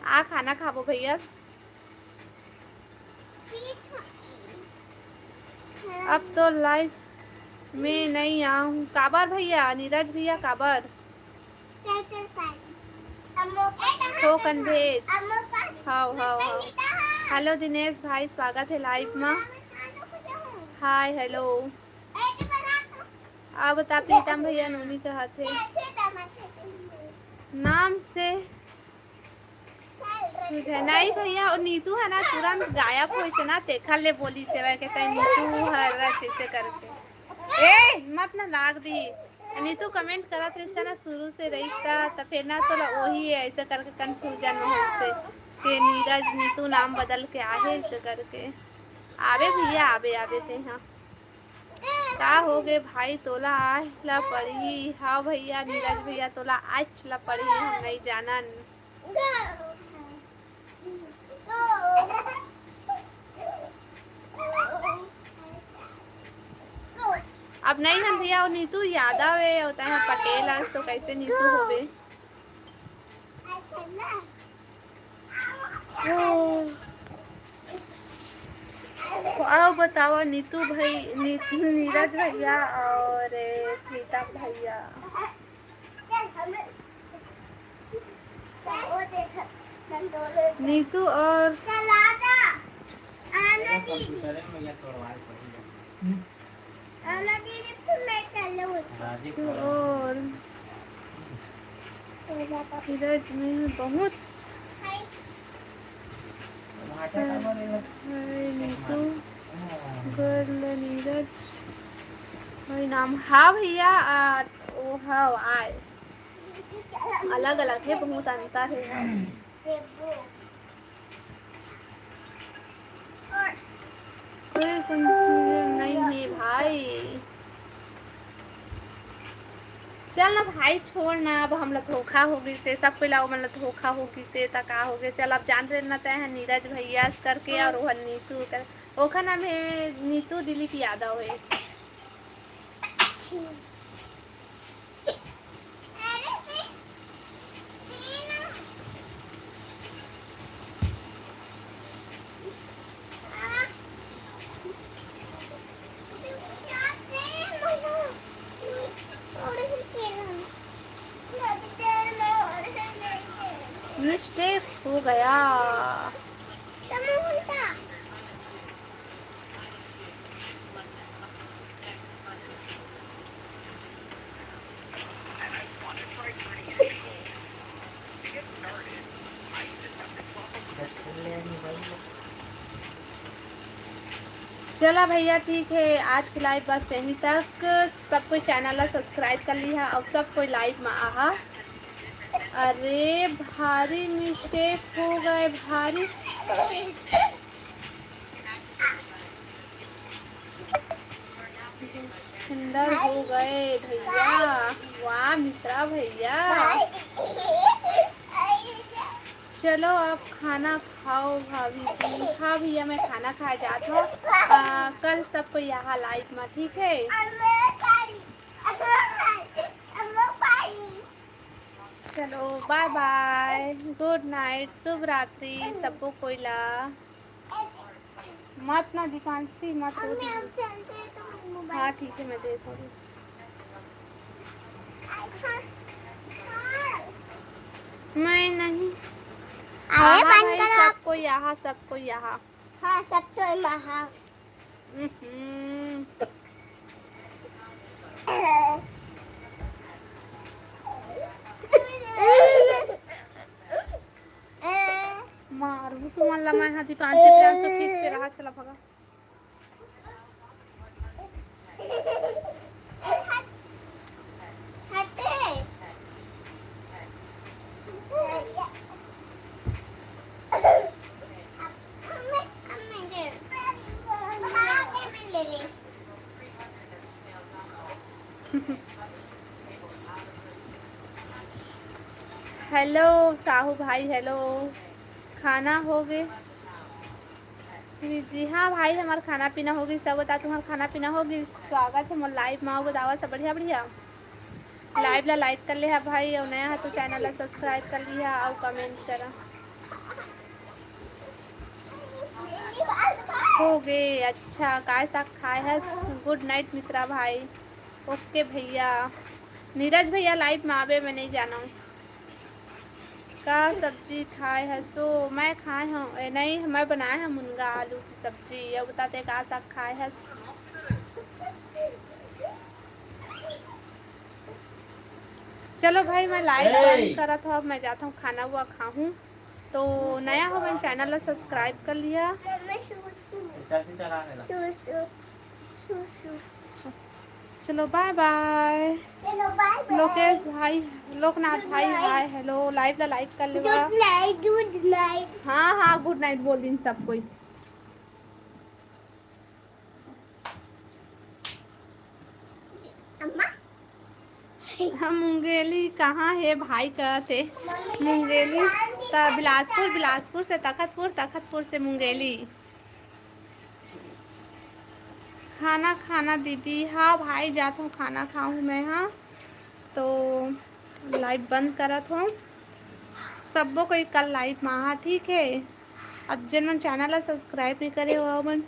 आ खाना खाबो भैया। अब तो लाइव में नहीं आऊँ। काबर भैया, नीरज भैया, काबर? चल, चल, पानी। अम्मो पानी। हो कन भेज। अम्मो पानी। हाव, हाव, हाव। हेलो दिनेश भाई, स्वागत है लाइव में। हाय, हेलो। आ बता, प्रीतम भैया नोनी कहत हे। नाम से बुझे नहीं भैया, और नीतू है ना, तुरंत गायब होइस ना, तेखर ले बोलिस हे, के तैं नीतू हरच अइसे करके। ए, मत ना लाग दी। नीतू कमेंट करत रहिस ना शुरू से रहिस ता, त फिर ना तोला ओही है, अइसे करके कन्फ्यूजन में होइस हे, के नीरज नीतू नाम बदल के आहे, अइसे करके। आबे भैया, आबे, आबे ते हाँ। का होगे भाई, तोला आए ला पड़ही। हाँ भैया, नीरज भैया, तोला आएच ला पड़ही, हम नहीं जानन। अब नहीं हन भैया, वो नीतू यादव है, होता है पटेल, आज तो कैसे नीतू होबे? आओ बताओ नीतू भाई, नी-, नीरज भैया और प्रीतम भैया। नीतू और और नीरज में बहुत है, नीतू गर्ल नीरज भाई नाम। हाँ भैया, आ, ओ हाँ आए। अलग अलग है, बहुत अंतर है। कोई confusion नहीं है भाई। चल ना भाई, छोड़ ना, अब हमला धोखा हो गिस हे, सब कोई ला ओमन ला धोखा हो गिस हे, त का हो गे? चल, अब जान रहे ना तय ह नीरज भैया करके, और ओहर नीतू कर, ओखर नाम हे नीतू दिलीप यादव हे। मिस्टेक हो गया। चला भैया, ठीक है, आज की live बस यहीं तक। सब कोई channel ला subscribe कर लिहा और सब कोई live में आहा। अरे भारी mistake हो गए, भारी सुंदर हो गए भैया। वाह मित्रा भैया। चलो आप खाना खाओ भाभी जी। हाँ भैया, मैं खाना खाए जात हूँ। आ, कल सबको यहाँ live में, ठीक है? चलो bye bye, good night, शुभ रात्रि सबको कोई ला। मत ना दीपांशी, मत हो। हाँ ठीक है, मैं दे दूँगी। मैं नहीं। अरे हाँ, बंद भाई, करो। सबको यहाँ, सबको यहाँ। हाँ, सब तो यहाँ। हम्म। मारू तुम्हारा मैं हाथी पाँच से प्यार से ठीक से रहा, चला भगा। हेलो साहू भाई, हेलो। खाना हो गए? जी हाँ भाई, हमार खाना पीना होगी। सब बता, तुम्हार खाना पीना होगी? स्वागत है मोर live में। बतावा सब बढ़िया बढ़िया। Live ला like कर ले हा भाई, और नया है तो channel ला subscribe कर लिहा और comment करा। हो गए, अच्छा, काय साग खाए हस? Good night मित्रा भाई। OK भैया, नीरज भैया live में आवे, मैं नहीं जाना हूँ। का सब्जी खाए हसो? मैं खाए हूँ, ए, नहीं, मैं बनाए हूँ मुनगा आलू की सब्जी। अब बताते का साग खाए हस? चलो भाई, मैं live बंद करत हूँ, अब मैं जाता हूँ खाना हुआ खाऊँ। तो नया हो, मैंने channel ला subscribe कर लिहा। चलो bye bye। चलो bye bye। लोकेश भाई, लोकनाथ भाई, hi, hello, live ला like कर लेवा। Good night, good night। हाँ हाँ, good night बोल दिन सब कोई। अम्मा। हाँ, मुंगेली कहाँ है भाई? कहते मुंगेली त बिलासपुर, बिलासपुर से तखतपुर, तखतपुर से मुंगेली। खाना खाना दीदी। हाँ भाई, जात हूँ खाना खाऊँ मैं। हाँ, तो live बंद करत हूँ। सबो कोई कल live में आहा, ठीक है? अब जेन मन channel ला subscribe नहीं करे हो, मन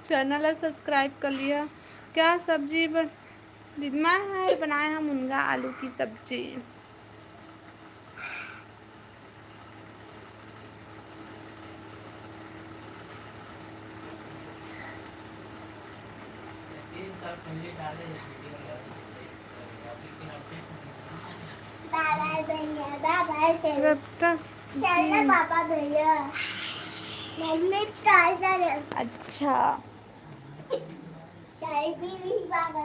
channel ला subscribe कर लिहा। क्या सब्जी बन, दीदी? मैं है बनाए हम मुनगा आलू की सब्जी। Bye bye भैया, bye bye, चलो। रट्टा। चलो बाबा भैया। मम्मी, अच्छा। चाय भी, भी बाबा।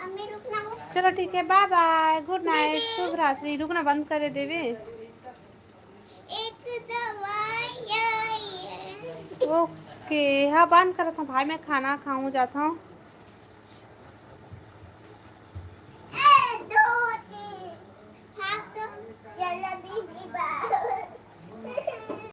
अम्मी, रुकना। चलो ठीक है, bye bye, good night, दीदी। शुभ रात्रि। रुकना, बंद करे देवे। एक दवाई आई है। OK, हाँ, बंद करत हूँ भाई, मैं खाना खाऊँ जात हूँ।